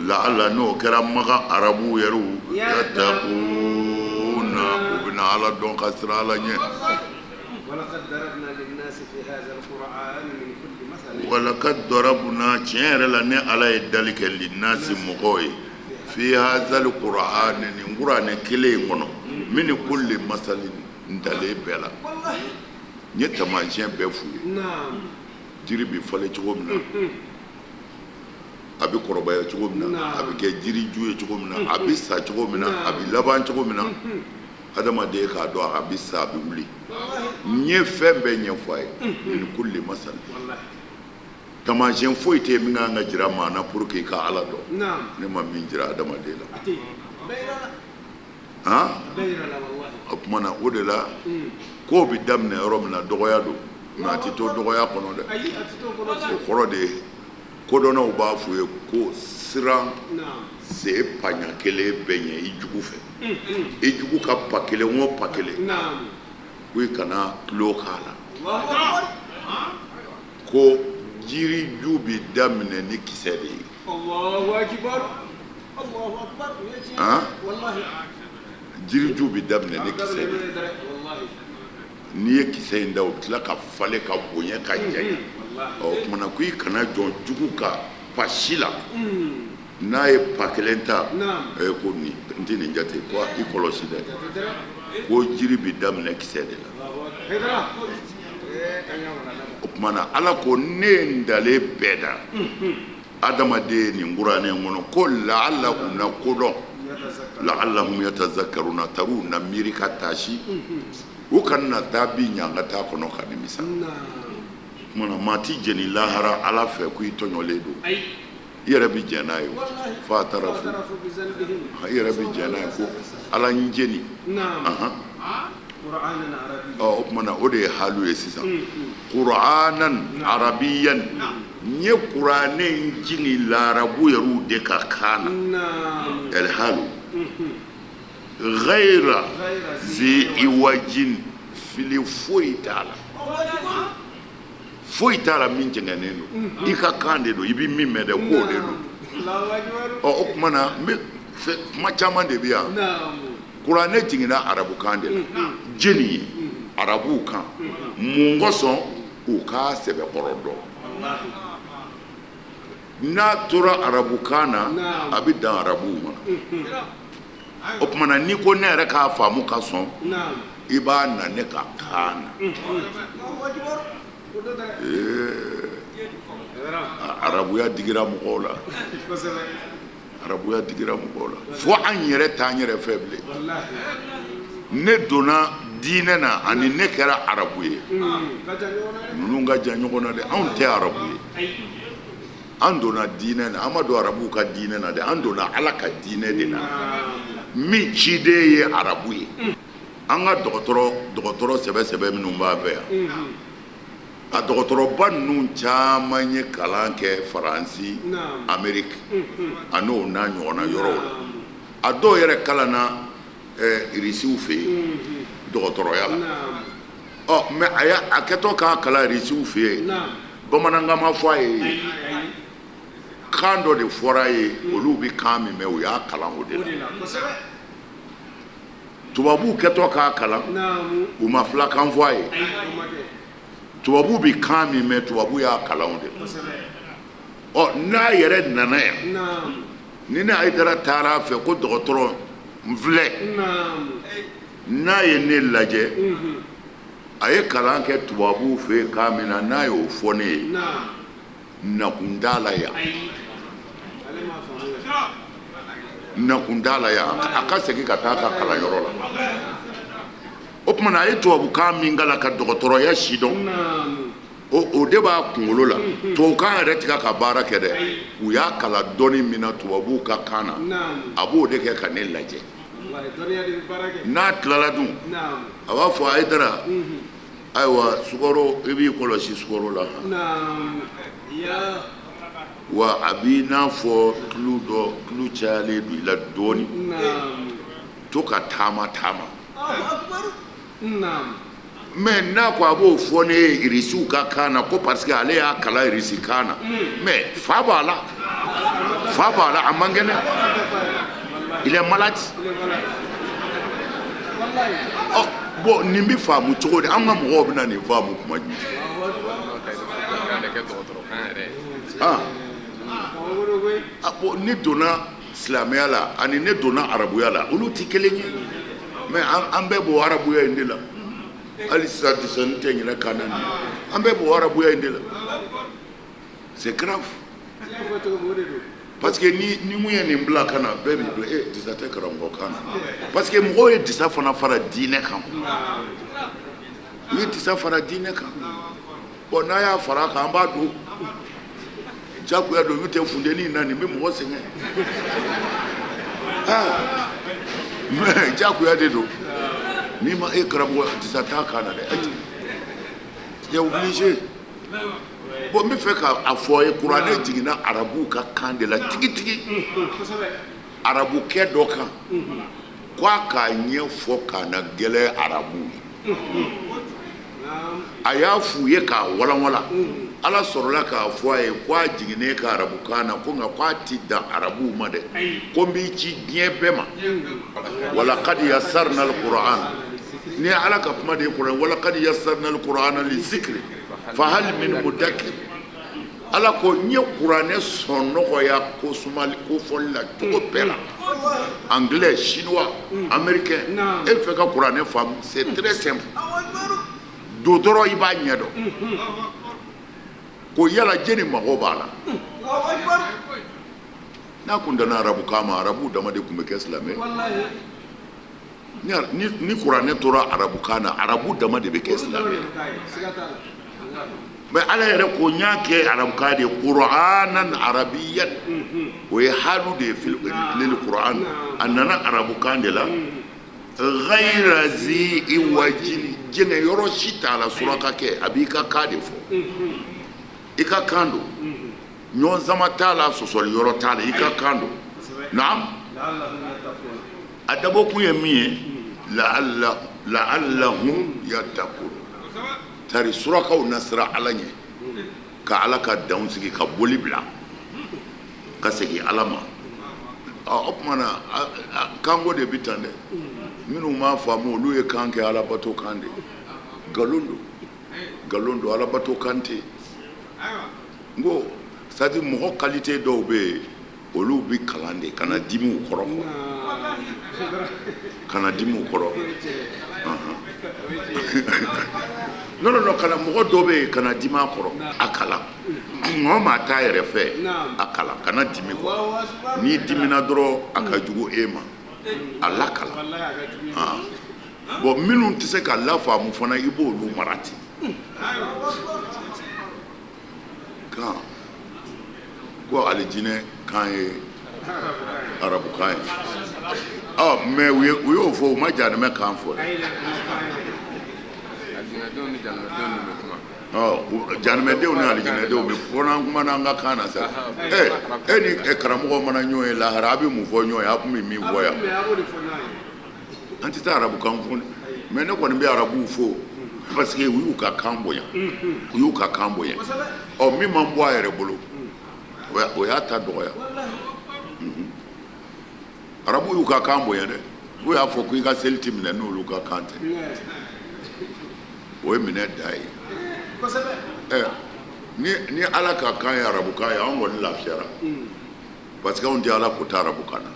Laala n'o kɛra Makan arabuw yɛrɛw, yatakuna, u bɛna Ala dɔn ka siran Ala ɲɛ. Walakad darabuna, tiɲɛ yɛrɛ la ne Ala ye dali kɛ, linasi, mɔgɔw ye, fi hazal qur'ani, nin kuranɛ kelen in kɔnɔ, min kulli masalin, ntalen bɛɛ la, n ye taamasiyɛn bɛɛ f'u ye. Jiri bɛ falen cogo min na, a bɛ kɔrɔbaya cogo min na, a bɛ kɛ jiriju ye cogo min na, a bɛ sa cogo min na, a bɛ laban cogo min na, adamaden k'a dɔn a bɛ sa, a bɛ wuli. N ye fɛn bɛɛ ɲɛfɔ a ye, min kulli masal. Taamasiyɛn foyi tɛ yen min kan ka jira maa na pour que i ka Ala dɔn, ne ma min jira adamaden la. Han, o tuma na, o de la kow bɛ daminɛ yɔrɔ min na, dɔgɔya don, mais a tɛ to dɔgɔya kɔnɔ dɛ. O kɔrɔ de ye kodɔnnaw b'a f'u ye ko siran sen paɲa kelen bɛɛ ɲɛ i jugu fɛ. I jugu ka pa kelen o pa kelen, ko i kana tulo k'a la, ko jiriju bɛ daminɛ ni kisɛ de ye. Jiriju bɛ daminɛ ni kisɛ de ye. N'i ye kisɛ in da, o bɛ tila ka falen ka bonya ka janya. Ɔ o tuma na, ko i kana jɔn jugu ka pa si la. N'a ye pa kelen ta, ko nin n tɛ nin jate, ko i kɔlɔsi dɛ, ko jiri bɛ daminɛ kisɛ de la. O tuma na, Ala ko ne ye ntalen bɛɛ da. Adamaden nin kuranɛ in kɔnɔ ko laala u na kodɔn, laalahum yatazakkaruna, tari u na miiri ka taasi, u kana na taa bin ɲangata kɔnɔ ka nimisa. Tuma na maa ti jeni lahara Ala fɛ ko i tɔɲɔlen don. I yɛrɛ bi jɛn n'a ye fa tarafu, i yɛrɛ bi jɛn n'a ye ko Ala n jeni. Ɔ, o tuma na o de ye halu ye sisan. Qur'anan arabiyan, n ye kuranɛ in jigin larabu yɛrɛw de ka kan na. Alhalu ghayra zi iwajin, fili foyi t'a la, foyi t'a la min jɛngɛnnen don. I ka kan de don, i bɛ min mɛn dɛ, k'o de don. Ɔ, o tuma na n bɛ kuma caman de bɛ yan. Kuranɛ jiginna arabukan de la jeni ye arabuw kan. Mun kosɔn? U k'a sɛbɛkɔrɔ dɔn. N'a tora arabukan na, a bɛ dan arabuw ma. O tuma na n'i ko ne yɛrɛ k'a faamu ka sɔn, i b'a na ne ka kan na. Arabuya digira mɔgɔw la, arabuya digira mɔgɔw la fo an yɛrɛ t'an yɛrɛ fɛ bilen. Ne donna diinɛ na ani ne kɛra arabu ye, ninnu ka jan ɲɔgɔn na dɛ. Anw tɛ arabu ye, an donna diinɛ na. An ma don arabuw ka diinɛ na dɛ, an donna Ala ka diinɛ de na min ciden ye arabu ye. An ka dɔgɔtɔrɔ dɔgɔtɔrɔ sɛbɛ sɛbɛ minnu b'an fɛ yan, a dɔgɔtɔrɔba ninnu caman ye kalan kɛ Faransi, Ameriki an'o n'a ɲɔgɔnna yɔrɔw la. A dɔw yɛrɛ kalanna Irisiw fɛ yen dɔgɔtɔrɔya la. Ɔ, mais a y'a a kɛtɔ k'a kalan Irisiw fɛ yen, bamanankan ma fɔ a ye, kan dɔ de fɔra a ye, olu bɛ kan min mɛn, u y'a kalan o de la. Tubabuw kɛtɔ k'a kalan, u ma filakan fɔ a ye. Tubabu bɛ kan min mɛn, tubabu y'a kalan o de la. Ɔ, n'a yɛrɛ nana yan, ni ne Hayidara taara a fɛ ko dɔgɔtɔrɔ n filɛ, n'a ye ne lajɛ, a ye kalan kɛ tubabuw fɛ yen kan min na, n'a y'o fɔ ne ye, nakun t'a la yan, nakun t'a la yan, a ka segin ka taa a ka kalanyɔrɔ la. O tuma na a ye tubabukan min kalan ka dɔgɔtɔrɔya sidɔn, o de b'a kunkolo la. Tubabukan yɛrɛ tɛ ka baara kɛ dɛ, u y'a kalan dɔnni min na tubabuw ka kan na, a b'o de kɛ ka ne lajɛ. N'a tilala dun, a b'a fɔ Hayidara, ayiwa, sukaro, i b'i kɔlɔsi sukaro la, wa a b'i n'a fɔ tulu dɔ, tulu cayalen don i la dɔɔnin, to ka taama taama. Mais n'a ko a b'o fɔ ne ye irisiw ka kan na ko parce que ale y'a kalan irisi kan na, mais fa b'a la, fa b'a la, a man kɛnɛ, il est malade. Ɔ bon, nin bɛ faamu cogo di? An ka mɔgɔw bɛna nin faamu kuma jumɛn? Ah bon, ne donna silamɛya la ani ne donna arabuya la, olu tɛ kelen ye. Mais an bɛɛ b'o arabuya in de la hali sisan. Disani tɛ ɲinɛ kan na nin, an bɛɛ b'o arabuya in de la. C'est grave, parce que ni mun ye nin bila ka na, bɛɛ b'i bila e disa tɛ karamɔgɔ kan na, parce que mɔgɔw ye disa fana fara diinɛ kan, u ye disa fara diinɛ kan. Bon, n'a y'a fara a kan, an b'a don jagoya don. N'u tɛ funteni na, nin bɛ mɔgɔ sɛgɛn. Ah, mais jagoya de don. N'i ma e karamɔgɔ disa t'a kan na dɛ, tu es obligé. Bon, n bɛ fɛ k'a fɔ a ye, kuranɛ jiginna arabuw ka kan de la tigitigi, arabukɛ dɔ kan ko a k'a ɲɛfɔ k'a na gɛlɛn arabuw ye. A y'a f'u ye k'a walanwalan. Ala sɔrɔla k'a fɔ a ye ko a jiginnen ka arabukan na ko nka ko a ti dan arabuw ma dɛ, ko n b'i ci diɲɛ bɛɛ ma. Walakadi yasarna alquran, ni Ala ka kuma de ye kuran, walakadi yasarna alqur'ana lizikri fahal min mudakir. Ala ko n ye kuranɛ sɔn nɔgɔya ko sumali ko fɔli la cogo bɛɛ la, anglais, chinois, américain. E bɛ fɛ ka kuranɛ faamu, c'est très simple. Don dɔrɔn, i b'a ɲɛ dɔn ko yala jɛni mago b'a la. N'a kun danna arabukan ma, arabu dama de tun bɛ kɛ silamɛ. Ni kuranɛ tora arabukan na, arabu dama de bɛ kɛ silamɛ. Mais ala yɛrɛ ko n y'a kɛ arabukan de ye, qur'anan arabiyan, o ye halu de ye lil qur'an, a nana arabukan de la. Ghayra zi iwajin, jɛngɛ yɔrɔ si t'a la suraka kɛ, a b'i ka kan de fɔ, i ka kan don, ɲɔgɔn sama t'a la, sɔsɔli yɔrɔ t'a la, i ka kan don. Naam, a dabɔkun ye min ye, la'allahum yattaqun, tari surakaw na siran ala ɲɛ, ka ala ka danw sigi, ka boli bila ka segin ala ma. O tuma na kanko de bi tan dɛ. Minnu m'a faamu, olu ye kan kɛ alabato kan de. Nkalon don, nkalon don, alabato kan tɛ. N ko c'est à dire mɔgɔ qualité dɔw bɛ yen, olu bɛ kalan de, kana dimi u kɔrɔ quoi, kana dimi u kɔrɔ. Non non non, kana mɔgɔ dɔ bɛ yen, kana dimi a kɔrɔ, a kalan. Mɔgɔ maa t'a yɛrɛ fɛ, a kalan, kana dimi quoi. N'i dimina dɔrɔn, a ka jugu e ma, a lakalan. Bon, minnu tɛ se ka lafaamu fana, i b'olu mara ten. Kan ko alijinɛ kan ye arabukan ye, ɔ mais u y'o fɔ, u ma jahanamɛ kan fɔ dɛ. Ɔ jahanamɛdenw ni alijinɛdenw bɛ fɔ n'an kumana an ka kan na sa. E ni karamɔgɔ mana ɲɔgɔn ye lahara, a bɛ mun fɔ ɲɔgɔn ye? A tun bɛ min fɔ yan, an tɛ taa arabukan fɔ, mais ne kɔni bɛ arabuw fo parce que u y'u ka kan bonya, u y'u ka kan bonya. Ɔ min man bɔ a yɛrɛ bolo, o y'a ta dɔgɔya. Arabu y'u ka kan bonya dɛ, u y'a fɔ ko i ka seli ti minɛ n'olu ka kan tɛ, o ye minɛ da ye. Ni ala ka kan ye arabukan ye, anw kɔni lafiyara parce que anw tɛ ala ko tɛ arabukan na.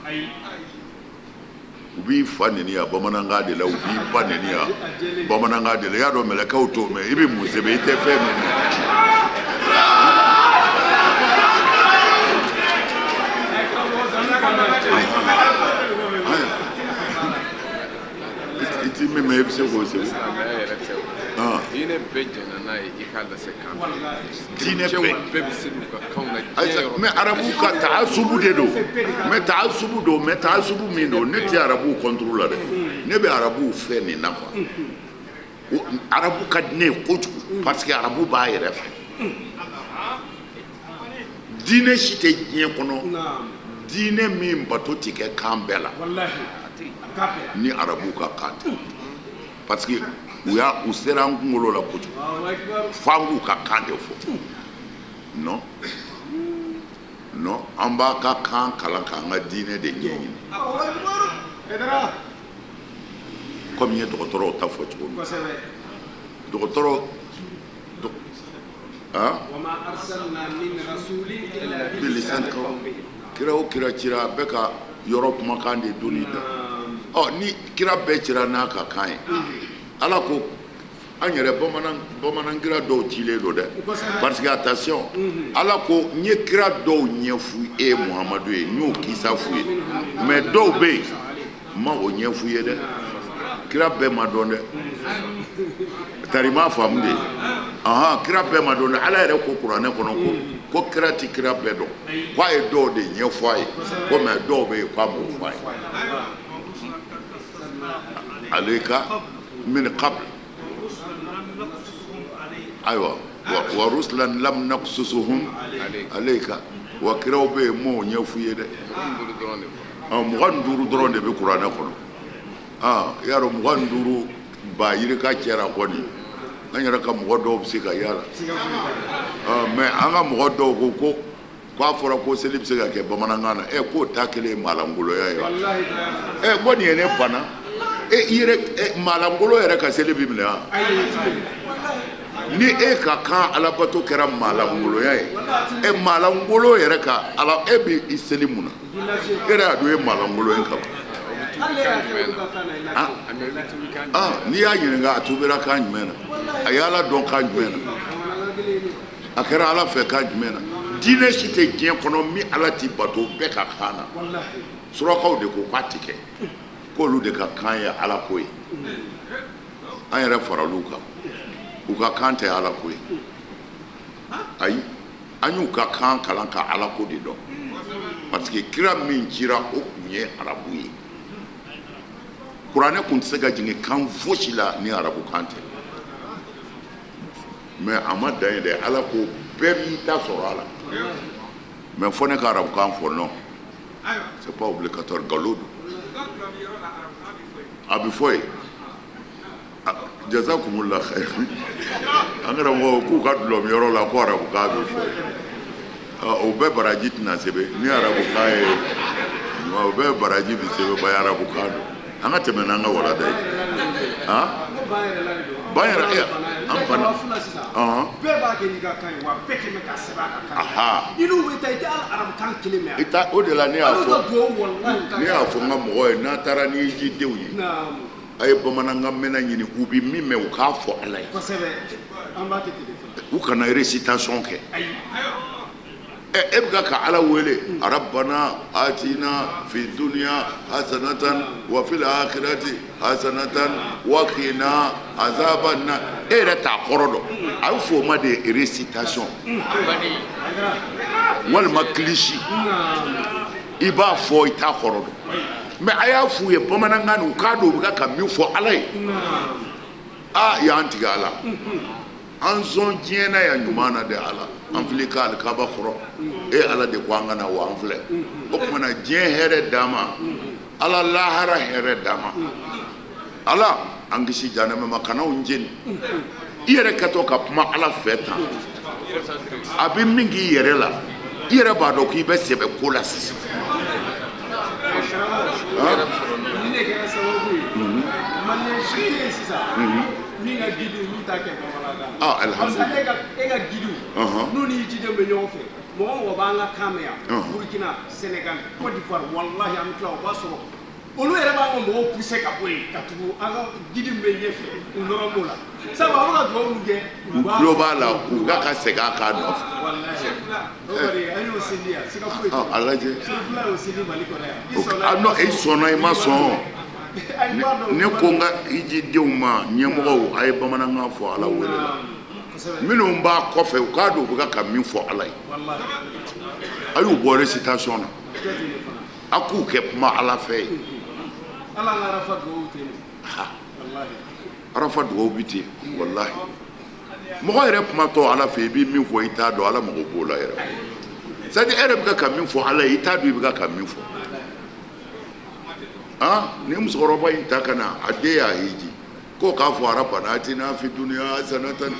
U b'i fa neni yan bamanankan de la, u b'i ba neni yan bamanankan de la. I y'a dɔn mɛlɛkɛw t'o mɛn, i bɛ mun sɛbɛn, i tɛ fɛn min mɛn. I ti min mɛn, i bɛ se k'o sɛbɛn. Diinɛ bɛɛ jɛnna n'a ye i k'a lase kan. Diinɛ bɛɛ bɛ se u ka kanw na. Mais arabu ka taasubu de don, mais taasubu don, mais taasubu min don, ne tɛ arabuw contre la dɛ, ne bɛ arabuw fɛ nin na quoi. Arabu ka di ne ye kojugu parce que arabu b'a yɛrɛ fɛ. Diinɛ si tɛ diɲɛ kɔnɔ, diinɛ min bato tɛ kɛ kan bɛɛ la ni arabuw ka kan tɛ, parce que u sera an kunkolo la kojugu, f'an k'u ka kan de fɔ. Non non, an b'a ka kan kalan k'an ka diinɛ de ɲɛɲini, komi n ye dɔgɔtɔrɔw ta fɔ cogo min. Dɔgɔtɔrɔ bilisan kira o kira cira, a bɛɛ ka yɔrɔ kumakan de donni da. Ɔ ni kira bɛɛ cira n'a ka kan ye, ala ko an yɛrɛ bamanan kira dɔw cilen don dɛ, parce que attention, ala ko n ye kira dɔw ɲɛf'u e Muhamadu ye, n y'o kisa f'u ye, mais dɔw bɛ yen n ma o ɲɛf'u ye dɛ. Kira bɛɛ ma dɔn dɛ, tari m'a faamu de. Ahan, kira bɛɛ ma dɔn dɛ. Ala yɛrɛ ko kuranɛ kɔnɔ ko kira ti kira bɛɛ dɔn, k'a ye dɔw de ɲɛfɔ a ye, ko mais dɔw bɛ yen k'a m'o fɔ a ye. Aleka min qabl, ayiwa, wa rusulan lam naqsusuhum alayka, wa kiraw bɛ yen m'o ɲɛf'u ye dɛ. 25 dɔrɔn de bɛ kuranɛ kɔnɔ. I y'a dɔn 25 ba yirika cɛra kɔni, an yɛrɛ ka mɔgɔ dɔw bɛ se ka y'a la. Mais an ka mɔgɔ dɔw ko k'a fɔra ko seli bɛ se ka kɛ bamanankan na, k'o ta kelen ye maalankoloya ye wa? Ko nin ye ne bana. I yɛrɛ maalankolo yɛrɛ ka seli bɛ minɛ wa? Ni e ka kan alabato kɛra maalankoloya ye, maalankolo yɛrɛ ka ala, e bɛ i seli mun na? E yɛrɛ y'a dɔn e ye maalankolo ye kaban. N'i y'a ɲininka a tubira kan jumɛn na, a ye ala dɔn kan jumɛn na, a kɛra ala fɛ kan jumɛn na? Diinɛ si tɛ diɲɛ kɔnɔ min Ala ti bato bɛɛ ka kan na. Surakaw de ko k'a ti kɛ, k'olu de ka kan ye Ala ko ye. An yɛrɛ faral'u kan, u ka kan tɛ Ala ko ye. Ayi, an y'u ka kan kalan ka Ala ko de dɔn, parce que kira min cira o kun ye arabu ye. Kuranɛ kun tɛ se ka jigin kan fosi la ni arabu kan tɛ. Mais a ma dan yen dɛ, Ala ko bɛɛ b'i ta sɔrɔ a la. Mais fo ne ka arabukan fɔ, non, c'est pas obligatoire, nkalon don. A bɛ fɔ yen. Jazakumullah khair. An karamɔgɔ k'u ka dulɔmiyɔrɔ la ko arabukan bɛ fɔ yen. O bɛɛ baraji tɛna sɛbɛn ni arabukan ye, o bɛɛ baraji bɛ sɛbɛn ba arabukan don. An ka tɛmɛ n'an ka walanda ye. Han, ban yɛrɛ an banna. Bɛɛ b'a kɛ n'i ka kan ye, wa bɛɛ kɛmɛ ka sɛbɛn a ka kan. I n'u bɛ taa, i tɛ hali arabukan kelen mɛn. I ta o de la ne y'a fɔ, ne y'a fɔ n ka mɔgɔ ye, n'a taara ni jidenw ye, a ye bamanankan mɛnna ɲini, u bɛ min mɛn u k'a fɔ Ala ye. Kosɛbɛ, an b'a kɛ ten de fana. U kana récitation kɛ. E bɛ ka Ala wele, rabbana atina fi dunya hasanatan wa fil akhirati hasanatan wa qina azaban nar. E yɛrɛ t'a kɔrɔ dɔn. A bɛ fɔ o ma de récitation walima cliché. I b'a fɔ, i t'a kɔrɔ dɔn. Mais a y'a f'u ye bamanankan na, u k'a dɔn u bɛ ka min fɔ Ala ye. Aa, y'an tigɛ a la, an sɔn diɲɛ na yan ɲuman na dɛ Ala. An filɛ ka alikaba kɔrɔ, e Ala de ko an ka na, wa an filɛ. O tuma na diɲɛ hɛrɛ d'an ma Ala, lahara hɛrɛ d'an ma Ala, an kisi jahanama ma, kana anw jeni. I yɛrɛ kɛtɔ ka kuma Ala fɛ tan, a bɛ min k'i yɛrɛ la, i yɛrɛ b'a dɔn k'i bɛ sɛbɛ ko la sisan. Nin de kɛra sababu ye, maliyɛn si tɛ yen sisan min ka guide n'u t'a kɛ bamanankan. Ah, alhamdulillah. Parce que e ka guide n'u ni jidenw bɛ ɲɔgɔn fɛ, mɔgɔ mɔgɔ b'an ka kan mɛn yan, Burkina, Sénégal, Côte d'Ivoire, walahi an bɛ tila o b'a sɔrɔ olu yɛrɛ b'an ka mɔgɔw pousser ka bɔ yen ka tugu an ka guide min bɛ ɲɛfɛ, u nɔrɔ b'o la, sabu a bɛ ka dugawu min kɛ, u tulo b'a la, u ka segin a kan nɔfɛ. Walahi o kɔni an y'o seli yan, siga foyi t'o la. A lajɛ. Seli y'o seli Mali kɔnɔ yan. I sɔnna. Ah non, i sɔnna i ma sɔn. Ne ko n ka hijidenw ma, ɲɛmɔgɔw, a ye bamanankan fɔ Ala wele la. Minnu b'a kɔfɛ, u k'a dɔn u bɛ ka min fɔ Ala ye. A y'u bɔ récitation na, a k'u kɛ kuma Ala fɛ ye. Ala ka arafa dugawu tɛ yen. Arafa dugawu bɛ ten, walahi. Mɔgɔ yɛrɛ kumatɔ Ala fɛ, i bɛ min fɔ i t'a dɔn, Ala mago b'o la yɛrɛ. C'est à dire e yɛrɛ bɛ ka min fɔ Ala ye, i t'a dɔn i bɛ ka min fɔ. Ah, ni musokɔrɔba in ta ka na, a den y'a hiji ko k'a fɔ rabbana atina fi dunya hasanatan.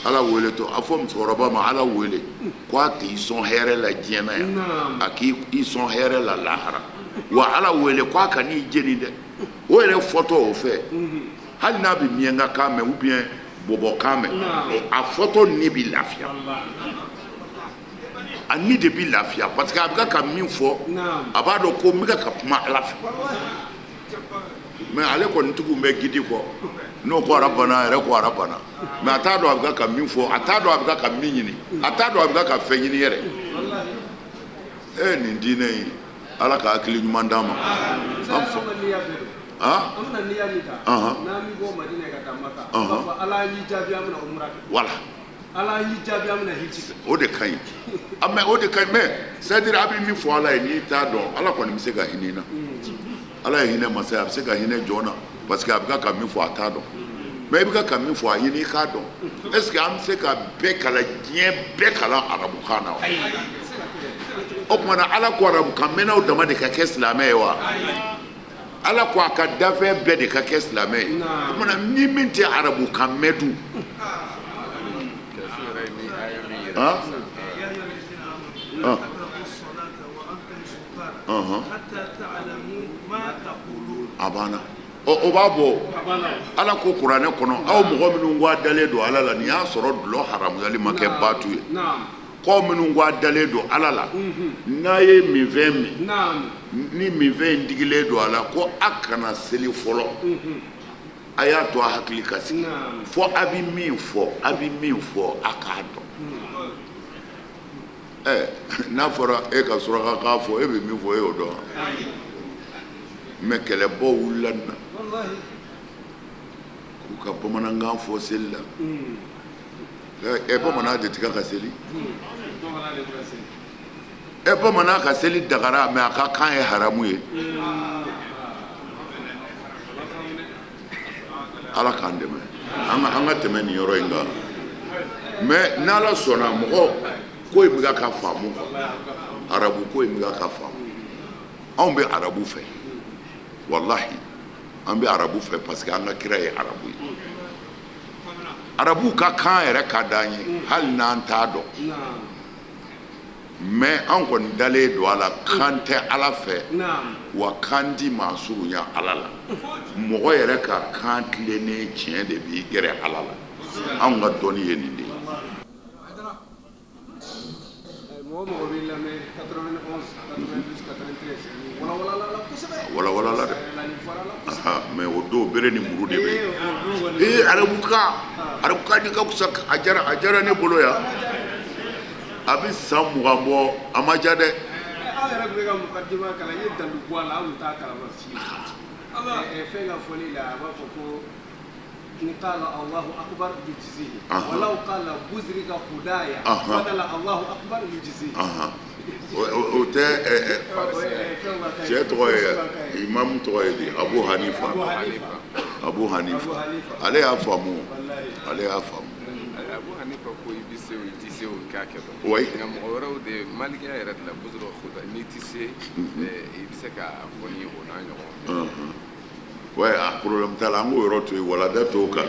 Ala wele to a fɔ musokɔrɔba ma, Ala wele ko a k'i sɔn hɛrɛ la diɲɛ na yan, a k'i sɔn hɛrɛ la lahara, wa Ala wele ko a ka n'i jeni dɛ. O yɛrɛ fɔtɔ o fɛ, hali n'a bɛ miyanka kan mɛn ou bien bɔbɔ kan mɛn, a fɔtɔ ni bɛ lafiya, a ni de bɛ lafiya, parce que a bɛ ka min fɔ, a b'a dɔn ko n bɛ ka kuma Ala fɛ. Mais ale kɔni tugu bɛ guide kɔ, n'o ko arabana, a yɛrɛ ko arabana, mais a t'a dɔn a bɛ ka min fɔ, a t'a dɔn a bɛ ka min ɲini, a t'a dɔn a bɛ ka fɛn ɲini yɛrɛ. E nin diinɛ in, Ala ka hakili ɲuman d'an ma. An fa an bɛna niya min ta, n'an bɛ bɔ Madina ka taa Maka, an b'a fɔ Ala y'i jaabi, an bɛna umura kɛ. Voilà. Ala y'i jaabi, an bɛna hiji kɛ. O de ka ɲi. Mais o de ka ɲi, mais c'est à dire a bɛ min fɔ Ala ye, n'i t'a dɔn, Ala kɔni bɛ se ka hinɛ i na. Ala ye hinɛ masa ye, a bɛ se ka hinɛ jɔn na, parce que a bɛ ka min fɔ a t'a dɔn. Mais i bɛ ka min fɔ a ɲini i k'a dɔn. Est ce que an bɛ se ka bɛɛ kalan, diɲɛ bɛɛ kalan arabukan na wa? O tuma na Ala ko arabukan mɛnnaw dama de ka kɛ silamɛ ye wa? Ala ko a ka dafɛn bɛɛ de ka kɛ silamɛ ye. O tuma na ni min tɛ arabukan mɛn dun? A banna. O b'a bɔ. Ala ko kuranɛ kɔnɔ, aw mɔgɔ minnu ko a dalen don Ala la, nin y'a sɔrɔ dulɔ haramuyali ma kɛ baatu ye. K'aw minnu ko a dalen don Ala la, n'a ye minfɛn min, ni minfɛn in digilen don a la, ko a kana seli fɔlɔ, a y'a to a hakili ka sigi, fɔ a bɛ min fɔ, a bɛ min fɔ a k'a dɔn. Ɛ, n'a fɔra e ka surakakan fɔ, e bɛ min fɔ, e y'o dɔn. Mais kɛlɛbaw wulila nin na k'u ka bamanankan fɔ seli la. Ɛ, bamanan de tɛ ka seli. Ɛ, bamanan ka seli dagara, mais a ka kan ye haramu ye. Ala k'an dɛmɛ, an ka tɛmɛ nin yɔrɔ in kan. Mais n'Ala sɔnna, mɔgɔ ko in bɛ ka faamu quoi. Arabu ko in bɛ ka faamu. Anw bɛ arabu fɛ, walahi, an bɛ arabu fɛ, parce que an ka kira ye arabu ye. Arabu ka kan yɛrɛ ka d'an ye, hali n'an t'a dɔn. Mais an kɔni dalen don a la, kan tɛ Ala fɛ, wa kan ti maa surunya Ala la. Mɔgɔ yɛrɛ ka kan tilennen tiɲɛ de b'i gɛrɛ Ala la. Anw ka dɔnni ye nin de ye. Mɔgɔ mɔgɔ b'i lamɛn 91 92 93, walawalala la kosɛbɛ. Walawalala dɛ. Nin fɔra la kosɛbɛ. Mais o don, bere ni muru de bɛ yen. Ee, o don kɔni. Ee, arabukan, arabukan de ka fisa. A diyara, a diyara ne bolo yan. A bɛ san 20 bɔ, a ma diya dɛ. Aw yɛrɛ tun bɛ ka mukadima kalan, i ye dalu bɔ a la, an tun t'a kalama fiyewu. Fɛn ka fɔli la, a b'a fɔ ko ni qala Allahu akbar yujzihi, walaw qala buzrika hudaya badala Allahu akbar yujzihi. O tɛ cɛ tɔgɔ ye, imam tɔgɔ ye di? Abu Hanifa. Abu Hanifa, ale y'a faamu, ale y'a faamu. Abu Hanifa ko i bɛ se o, i tɛ se o, i k'a kɛ dɔrɔn. Oui. Nka mɔgɔ wɛrɛw de, malikiya yɛrɛ de la, buzuru khuda, n'i tɛ se, i bɛ se k'a fɔ ni o n'a ɲɔgɔn. Ouais, a problème t'a la, an k'o yɔrɔ to yen, walada t'o kan.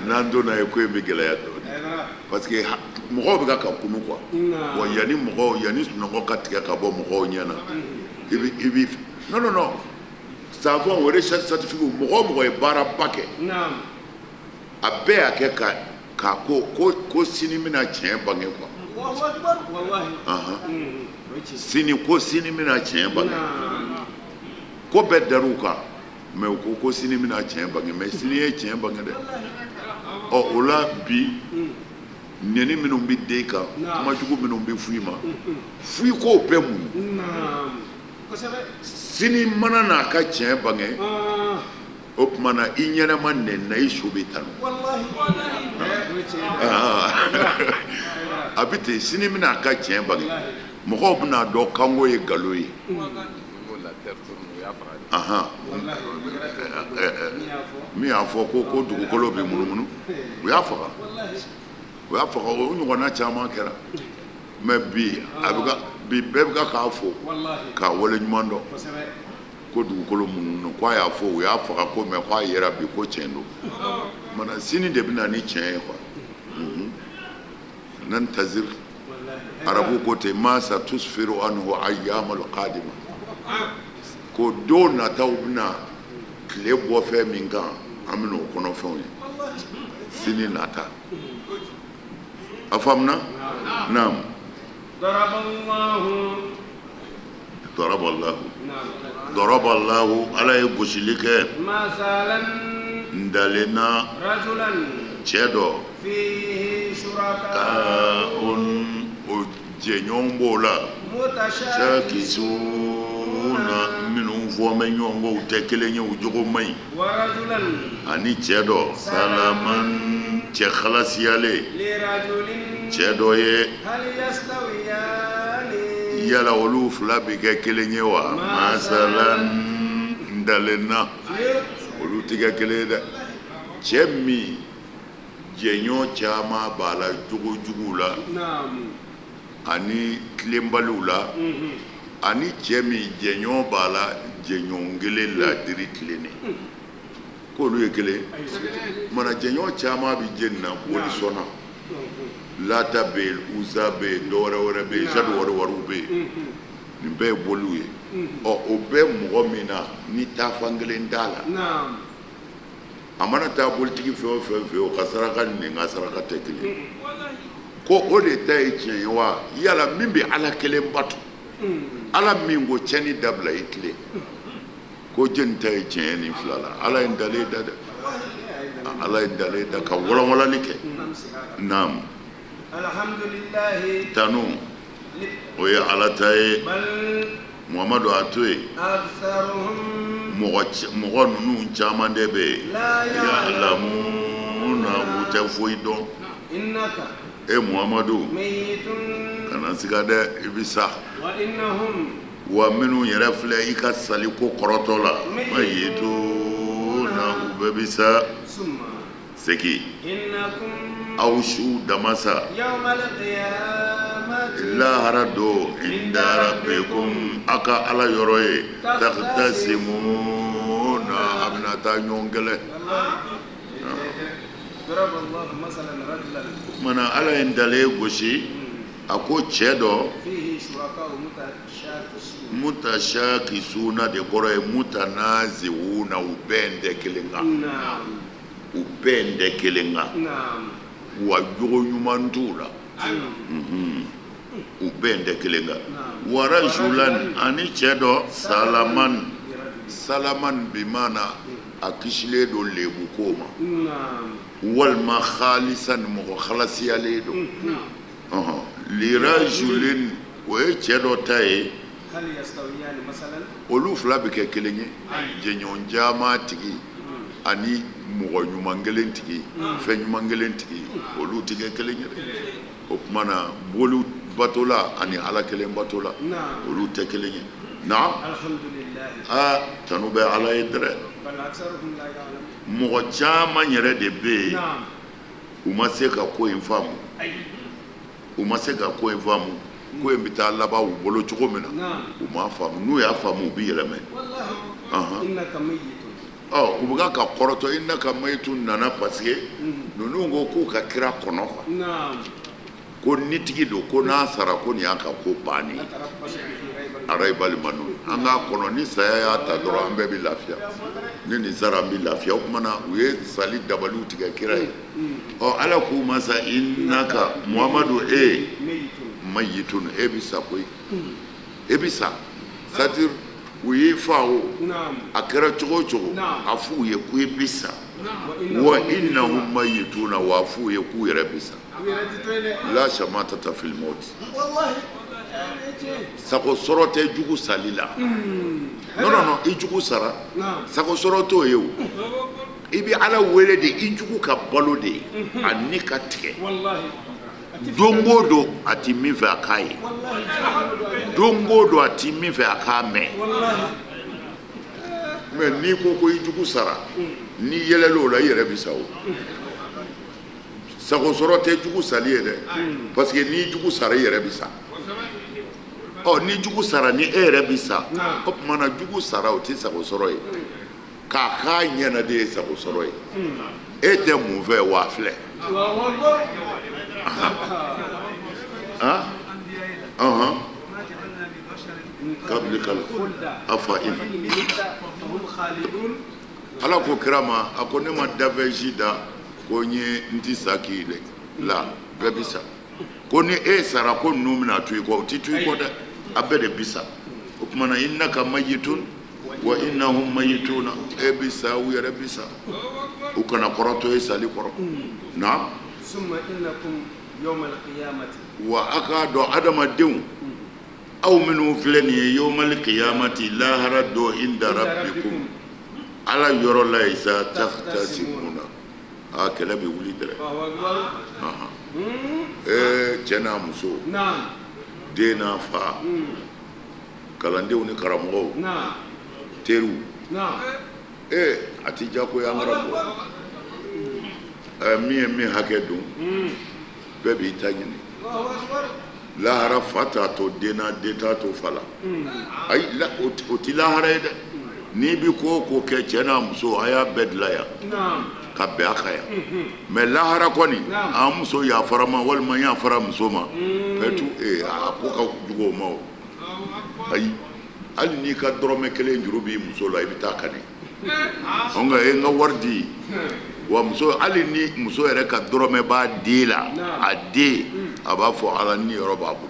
N'an donna yen, ko in bɛ gɛlɛya dɔɔnin. Parce que mɔgɔw bɛ ka kunu quoi. Bon, yanni mɔgɔw, yanni sunɔgɔ ka tigɛ ka bɔ mɔgɔw ɲɛ na, i bi non, non, non, savant o, recherche scientifique, mɔgɔ o mɔgɔ ye baaraba kɛ, a bɛɛ y'a kɛ ka k'a ko sini bɛna tiɲɛ bange quoi. Allahu akbar, wallahi. Sini, ko sini bɛna tiɲɛ bange. Ko bɛɛ dar'u kan, mais u ko ko sini bɛna tiɲɛ bange. Mais sini ye tiɲɛ bange dɛ. Ɔ, o la bi, nɛni minnu bɛ den kan, kuma jugu minnu bɛ f'i ma, f'i k'o bɛɛ muɲu. Sini mana n'a ka tiɲɛ bange, o tuma na i ɲɛnama nɛnina, i su bɛ tanu. A bɛ ten, sini bɛna a ka tiɲɛ bange, mɔgɔw bɛna dɔn kanko ye nkalon ye. Ahan, min y'a fɔ ko dugukolo bɛ munumunu, u y'a faga, u y'a faga. O ɲɔgɔnna caman kɛra. Mais bi, a bɛ ka bi, bɛɛ bɛ ka k'a fo k'a wale ɲuman dɔn ko dugukolo munumunu, ko a y'a fɔ, u y'a faga ko, mais ko a yera bi ko tiɲɛ don. Mana sini de bɛ na ni tiɲɛ ye quoi. Nantazir, arabu ko ten, ma satusfiru anhu ayyamal qadima, ko don nataw bɛna tile bɔ fɛn min kan, an bɛna o kɔnɔ fɛnw ye sini nata. A faamuna? Naam. Daraballahu, daraballahu, Ala ye gosili kɛ ntalen na cɛ dɔ ka o jɛɲɔgɔn b'o la, mutashaakisuna, minnu fɔ bɛ ɲɔgɔn kɔ, u tɛ kelen ye, u jogo man ɲi, ani cɛ dɔ salaman, cɛ halasiyalen, cɛ dɔ ye. Yala olu fila bɛ kɛ kelen ye wa? Masalan, ntalen na, olu tɛ kɛ kelen ye dɛ. Cɛ min jɛɲɔgɔn caman b'a la jogo juguw la ani tilenbaliw la, ani cɛ min jɛɲɔgɔn b'a la jɛɲɔgɔn kelen ladiri tilennen, k'olu ye kelen. Mana jɛɲɔgɔn caman bɛ jeni na, bolisɔnna, Lata bɛ yen, Uza bɛ yen, dɔwɛrɛ wɛrɛ bɛ yen, sadu wari wariw bɛ yen, nin bɛɛ ye boliw ye. Ɔ, o bɛ mɔgɔ min na ni taafan kelen t'a la, a mana taa bolitigi fɛn o fɛn fɛ yen, o ka saraka ni nin ka saraka tɛ kelen. Ko o de ta ye tiɲɛ ye wa? Yala min bɛ Ala kelen bato, Ala min ko tiɲɛni dabila, i tilen, ko jɛni ta ye tiɲɛ ye nin fila la? Ala ye ntalen da dɛ, Ala ye ntalen da ka walanwalali kɛ. Naam. Tanu. O ye Ala ta ye. Muhamadu, a to yen, mɔgɔ ninnu caman de bɛ yen, ya'lamuna, u tɛ foyi dɔn. E Muhamadu, kana siga dɛ, i bɛ sa. Wa minnu yɛrɛ filɛ i ka sali ko kɔrɔtɔ la, mayyituna, u bɛɛ bɛ sa. Segin, aw siw dama sa lahara don, inda rabbikum, a ka Ala yɔrɔ ye, takhtasimuna, a bɛna taa ɲɔgɔn kɛlɛ. O tuma na Ala ye ntalen gosi, a ko cɛ dɔ, mutashakisuna de kɔrɔ ye mutanaziwuna, u bɛn tɛ kelen kan, u bɛn tɛ kelen kan, wa jogo ɲuman t'u la, u bɛn tɛ kelen kan. Wa rajulan, ani cɛ dɔ, salaman, salaman bimana a kisilen don lebu ko ma, walima khalisan, mɔgɔ halasiyalen don. Lirajulin, o ye cɛ dɔ ta ye. Olu fila bɛ kɛ kelen ye? Jɛɲɔgɔn caman tigi ani mɔgɔ ɲuman kelen tigi, fɛn ɲuman kelen tigi, olu tɛ kɛ kelen ye dɛ. O tuma na boli batola ani Ala kelen batola, olu tɛ kelen ye. Naam, aa, tanu bɛ Ala ye dɛrɛ. Mɔgɔ caman yɛrɛ de bɛ yen, u ma se ka ko in faamu, u ma se ka ko in faamu. Ko in bɛ taa laban u bolo cogo min na, u m'a faamu. N'u y'a faamu, u bɛ yɛlɛmɛ. Ɔ, u bɛ ka kɔrɔtɔ innaka mayitun nana, parce que ninnu ko k'u ka kira kɔnɔ quoi, ko nitigi don, ko n'a sara ko nin y'a ka ko bannen ye. Araibali manun, an k'a kɔnɔ, ni saya y'a ta dɔrɔn, an bɛɛ bɛ lafiya. Ni nin sara, an bɛ lafiya. O tuma na u ye sali dabaliw tigɛ kira ye. Ɔ, Ala k'u ma sa, innaka Muhamadu, e mayitun, e bɛ sa koyi, e bɛ sa. C'est à dire u y'i fa o, a kɛra cogo o cogo, a f'u ye ko i bɛ sa. Wa innahum mayituna, wa a f'u ye k'u yɛrɛ bɛ sa. La shamatata fil maut, sago sɔrɔ tɛ jugu sali la. Non, non, non, i jugu sara, sago sɔrɔ t'o ye. O i bɛ Ala wele de, i jugu ka balo de ye, a ni ka tigɛ. Don o don a ti min fɛ, a k'a ye. Don o don a ti min fɛ, a k'a mɛn. Mais n'i ko ko i jugu sara, n'i yɛlɛla o la, i yɛrɛ bɛ sa. O sago sɔrɔ tɛ jugu sali ye dɛ, parce que n'i jugu sara, i yɛrɛ bɛ sa. Ɔ, ni jugu sara, ni e yɛrɛ bɛ sa, o tuma na jugu sara, o tɛ sago sɔrɔ ye. K'a k'a ɲɛna de ye sago sɔrɔ ye. E tɛ mun fɛ wa filɛ han ɔhɔn kabili kal afa in. Ala ko kira ma, a ko ne ma dafɛn si da ko n ye n ti sa k'i dɛ la, bɛɛ bi sa. Ko ni e sara, ko ninnu bɛna to i kɔ? O ti to i kɔ dɛ, a bɛɛ de bi sa. O tuma na innaka mayitun wa innahum mayituna, e bi sa, u yɛrɛ bi sa. U kana kɔrɔtɔ e sali kɔrɔ. Naam. Wa a k'a dɔn, adamadenw, aw minnu filɛ nin ye, yawmal qiyamati, lahara don, inda rabbikum, Ala yɔrɔ la yen sa, takhtasimuna, a kɛlɛ bɛ wuli dɛrɛ. Ee, cɛ n'a muso, den n'a fa, kalandenw ni karamɔgɔw, teriw, ee, a ti diyagoya an karamɔgɔ. Ɛɛ, min ye min hakɛ dun, bɛɛ b'i ta ɲini lahara. Fa t'a to den na, den t'a to fa la. Ayi, o ti lahara ye dɛ. N'i bi ko o ko kɛ, cɛ n'a muso, a y'a bɛɛ dilan yan ka bɛn a kan yan. Mais lahara kɔni, an muso yafara ma walima n yafara muso ma pɛtu. Ee, a ko ka jugu o ma. O ayi, hali n'i ka dɔrɔmɛ kelen juru b'i muso la, i bɛ taa kani. Nka e n ka wari di wa. Muso, hali ni muso yɛrɛ ka dɔrɔmɛ b'a den la, a den a b'a fɔ Ala ni yɔrɔ b'a bolo.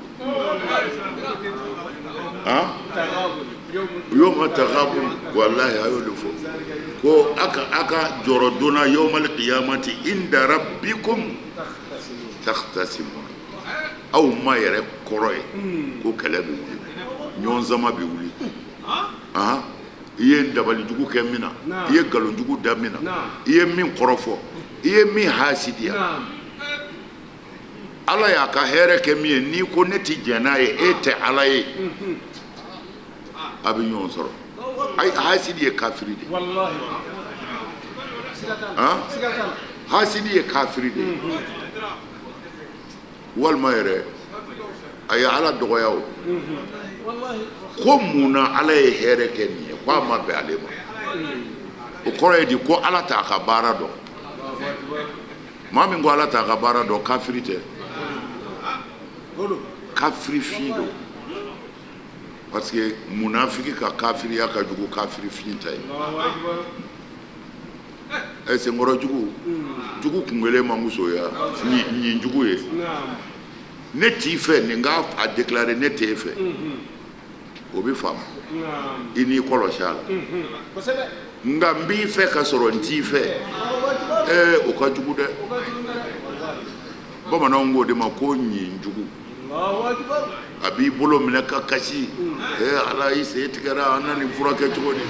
Han, yoma tagabun, walahi, a y'o de fɔ ko a ka jɔrɔ donna, yawmal qiyamati inda rabbikum takhtasimuna. Aw ma yɛrɛ kɔrɔ ye ko kɛlɛ bɛ wuli, ɲɔgɔnzama bɛ wuli. I ye dabalijugu kɛ min na, i ye nkalonjugu da min na, i ye min kɔrɔfɔ, i ye min hasidiya, Ala y'a ka hɛrɛ kɛ min ye, n'i ko ne tɛ jɛn n'a ye, e tɛ Ala ye, a bɛ ɲɔgɔn sɔrɔ. Ayi, hasidi ye kafiri de ye. Hasidi ye kafiri de ye. Walima yɛrɛ a ye Ala dɔgɔya o ko mun na Ala ye hɛrɛ kɛ nin ye, ko a ma bɛn ale ma. O kɔrɔ ye di? Ko Ala t'a ka baara dɔn. Maa min ko Ala t'a ka baara dɔn, kafiri tɛ, kafiri fin don. Parce que munafiki ka kafiriya ka jugu kafiri fin ta ye. Ɛ, senkɔrɔ jugu, jugu kun kelen man fusa ɲin jugu ye. Ne t'i fɛ, nin k'a a déclarer ne t'e fɛ, o bɛ faamu, i n'i kɔlɔsi a la. Nka n b'i fɛ ka sɔrɔ n t'i fɛ, ɛɛ, o ka jugu dɛ. Bamananw k'o de ma ko ɲin jugu. A b'i bolo minɛ ka kasi, ee Ala, i sen tigɛra, an na nin furakɛ cogo di?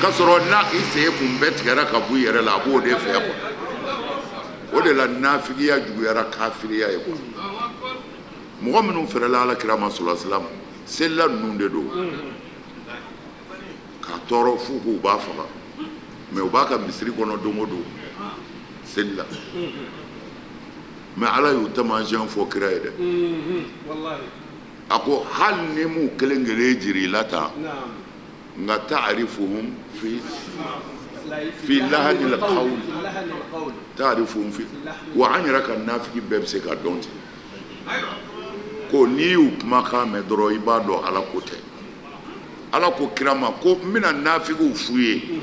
Ka sɔrɔ n'a i sen kun bɛɛ tigɛra ka bɔ i yɛrɛ la, a b'o de fɛ quoi. O de la nafigiya juguyara kafiriya ye quoi. Mɔgɔ minnu fɛrɛla Ala kira ma sɔlɔ silam, selila ninnu de don k'a tɔɔrɔ f'u k'u b'a faga, mais u b'a ka misiri kɔnɔ don o don seli la. Mais Ala y'u taamasiyɛn fɔ kira ye dɛ. A ko hali ni m'u kelen kelen jira i la tan, nka taarifuhum fi lahanil qawl, taarifuhum fi. Wa an yɛrɛ ka nafigi bɛɛ bɛ se ka dɔn ten ko n'i y'u kumakan mɛn dɔrɔn, i b'a dɔn Ala ko tɛ. Ala ko kira ma ko n bɛna nafigiw f'u ye,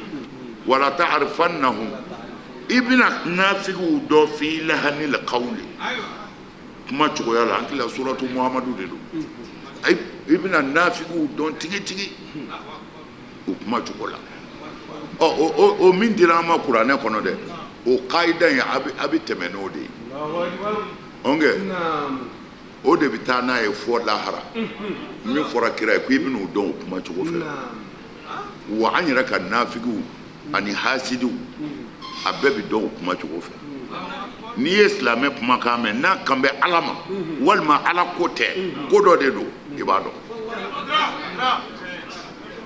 wala taarifannahum, i bɛna nafigiw dɔn fi lahanil qawli, kuma cogoya la. An tila suratu Muhamadu de don. I bɛna nafigiw dɔn tigitigi o kuma cogo la. Ɔ, o min dira an ma kuranɛ kɔnɔ dɛ, o kayida in, a bɛ tɛmɛ n'o de ye. Ɔnkɛ o de bɛ taa n'a ye fɔ lahara. Min fɔra kira ye ko i bɛn'o dɔn o kuma cogo fɛ. Wa an yɛrɛ ka nafigiw ani hasidiw, a bɛɛ bɛ dɔn o kuma cogo fɛ. N'i ye silamɛ kumakan mɛn, n'a kan bɛ Ala ma walima Ala ko tɛ, ko dɔ de don, i b'a dɔn.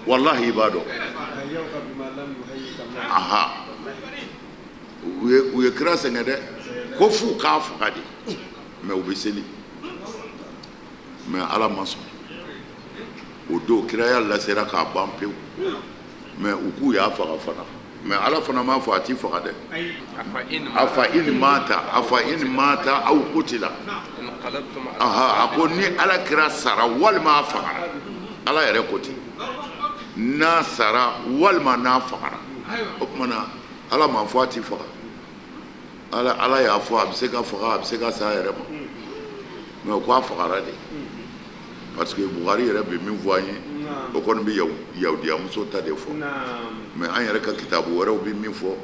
Walahi, i b'a dɔn. Aha, u ye kira sɛgɛn dɛ, ko f'u k'a faga de, mais u bɛ seli. Mais Ala ma sɔn. O don kiraya lasera k'a ban pewu, mais u k'u y'a faga fana. Mais Ala fana m'a fɔ a t'i faga dɛ. Afa in mata, afa in mata aw qutila. Aha, a ko ni Ala kira sara walima a fagara, Ala yɛrɛ ko ten, n'a sara walima n'a fagara. O tuma na Ala m'a fɔ a t'i faga. Ala y'a fɔ a bɛ se ka faga, a bɛ se ka sa a yɛrɛ ma. Mais ko a fagara de, parce que Buhari yɛrɛ bɛ min fɔ an ye, o kɔni bɛ yahudiyamuso ta de fɔ. Mais an yɛrɛ ka kitabu wɛrɛw bɛ min fɔ,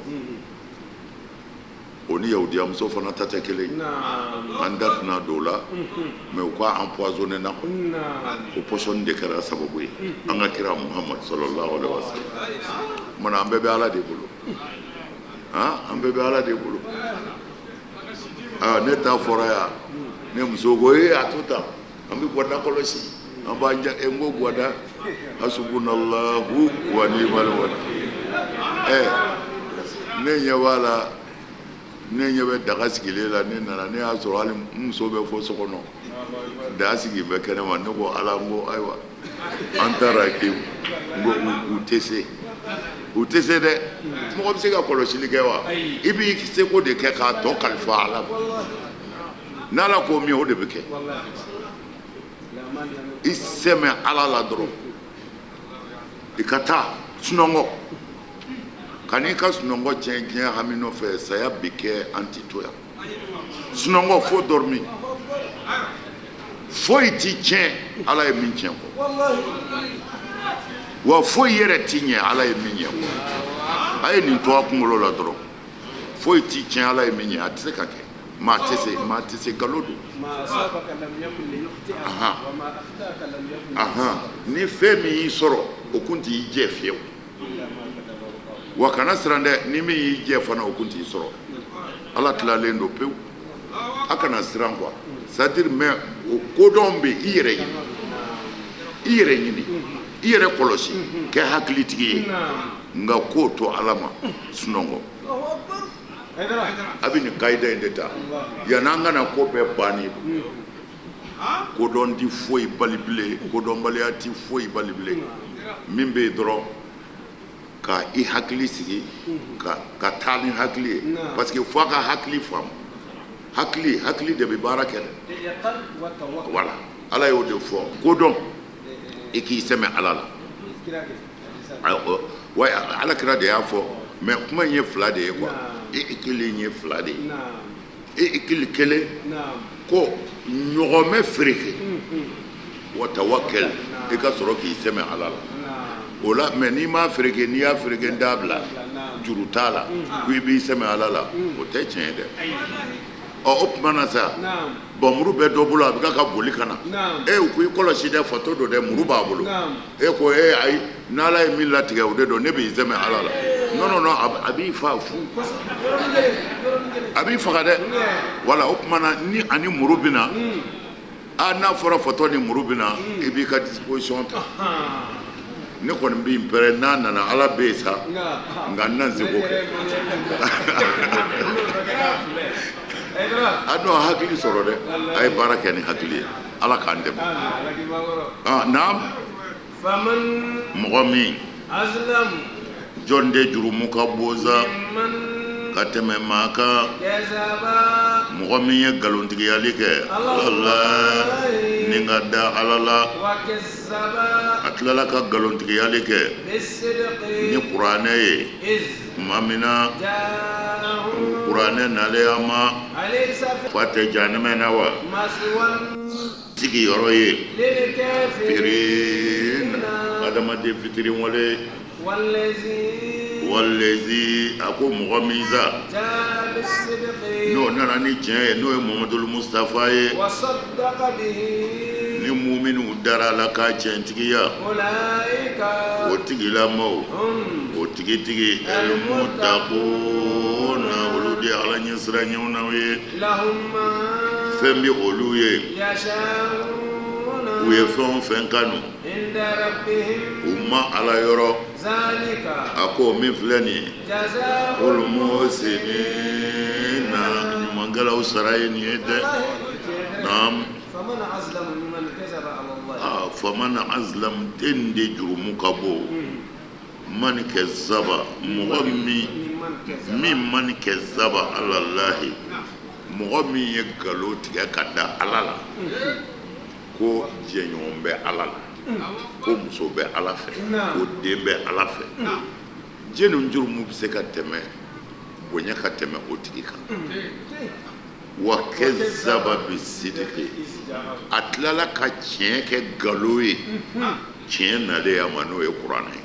o ni yahudiyamuso fana ta tɛ kelen ye. An da tɛna don o la. Mais u k'a empoisonné na quoi. O pɔsɔni de kɛra sababu ye an ka kira Muhamadu sallallahu alaihi wa sallam. Kumana an bɛɛ bɛ Ala de bolo. Han, an bɛɛ bɛ Ala de bolo. Aa, ne ta fɔra yan, ne muso ko ee, a to tan, an bɛ gwada kɔlɔsi, an b'an ja. N ko gwada, hasubunallahu wa ni'mal wakil. Ɛ, ne ɲɛ b'a la, ne ɲɛ bɛ daga sigilen la. Ne nana, ne y'a sɔrɔ hali n muso bɛ fɔ so kɔnɔ, daga sigi bɛ kɛnɛ ma. Ne ko Ala, n ko ayiwa, an taara k'i n ko u tɛ se, u tɛ se dɛ. Mɔgɔ bɛ se ka kɔlɔsili kɛ wa? I b'i seko de kɛ k'a tɔ kalifa Ala ma. N'Ala ko min, o de bɛ kɛ. I sɛmɛ Ala la dɔrɔn, i ka taa sunɔgɔ, ka n'i ka sunɔgɔ tiɲɛ diɲɛ hami nɔfɛ. Saya bɛ kɛ, an ti to yan. Sunɔgɔ, faut dormir. Foyi ti tiɲɛ Ala ye min tiɲɛ kɔ, wa foyi yɛrɛ ti ɲɛ Ala ye min ɲɛ kɔ. A ye nin to a kunkolo la dɔrɔn, foyi ti tiɲɛ Ala ye min ɲɛ, a tɛ se ka kɛ. Maa tɛ se, maa tɛ se, nkalon don. Ni fɛn min y'i sɔrɔ, o kun t'i jɛ fiyewu. Wa kana siran dɛ, ni min y'i jɛ fana, o kun t'i sɔrɔ. Ala tilalen don pewu, a kana siran quoi. C'est à dire, mais o kodɔn bɛ i yɛrɛ ɲini, i yɛrɛ ɲini, i yɛrɛ kɔlɔsi, kɛ hakilitigi ye, nka k'o to Ala ma sunɔgɔ. A bɛ nin kayida in de ta yann'an kana ko bɛɛ bannen don. Kodɔn ti foyi bali bilen, kodɔnbaliya ti foyi bali bilen. Min bɛ yen dɔrɔn, ka i hakili sigi, ka taa ni hakili ye, parce que fo a ka hakili faamu. Hakili, hakili de bɛ baara kɛ dɛ. Voilà, Ala y'o de fɔ. Kodɔn, i k'i sɛmɛ Ala la. Wa Ala kira de y'a fɔ. Mais kuma in ye fila de ye quoi. I kelen ye fila de ye. I kili kelen ko ɲɔgɔnmɛ fereke, wa tawakkal, i ka sɔrɔ k'i sɛmɛ Ala la o la. Mais n'i m'a fereke, n'i y'a fereke n t'a bila, juru t'a la, ko i b'i sɛmɛ Ala la, o tɛ tiɲɛ ye dɛ. Ɔ, o tuma na sa, bon, muru bɛ dɔ bolo, a bɛ ka boli ka na. E ko i kɔlɔsi dɛ, fatɔ don dɛ, muru b'a bolo. E ko e ayi, n'Ala ye min latigɛ, o de don, ne b'i sɛmɛ Ala la. Non, non, non, a b'i fa fu, a b'i faga dɛ. Wala o tuma na, ni ani muru bɛ na, a n'a fɔra fatɔ ni muru bɛ na, i b'i ka disposition ta. Ne kɔni bɛ n pɛrɛn, n'a nana, Ala bɛ yen sa, nka n na se k'o kɛ. A dɔn hakili sɔrɔ dɛ, a ye baara kɛ ni hakili ye. Ala k'an dɛmɛ. Naam. Mɔgɔ min, jɔn de jurumu ka bon sa ka tɛmɛ maa kan, mɔgɔ min ye nkalontigiyali kɛ ala ni ka da Ala la, a tilala ka nkalontigiyali kɛ ni kuranɛ ye tuma min na kuranɛ nalen a ma, fa tɛ jahanama na wa sigiyɔrɔ ye firin adamaden fitiriwale. Walezi, a ko mɔgɔ min sa n'o nana ni tiɲɛ ye, n'o ye Muhamadul Mustafa ye, ni muminiw dara a la k'a tiɲɛtigiya, o tigilamaw, o tigitigi, elmutakuna, olu de Ala ɲɛsiranɲɛw ye. Fɛn bɛ olu ye, u ye fɛn o fɛn kanu u ma Ala yɔrɔ. A ko min filɛ nin ye, olu muhsinina, ɲumankɛlaw sara ye nin ye dɛ. Naam. Faman azlam, den de jurumu ka bon, man kazaba, mɔgɔ min, mimman kazaba alalahi, mɔgɔ min ye nkalon tigɛ ka da Ala la, ko jɛɲɔgɔn bɛ Ala la, ko muso bɛ Ala fɛ, ko den bɛ Ala fɛ. Jɛni jurumu bɛ se ka tɛmɛ bonya ka tɛmɛ o tigi kan? Wa kazaba bisidiki, a tilala ka tiɲɛ kɛ nkalon ye, tiɲɛ nalen a ma, n'o ye kuranɛ ye.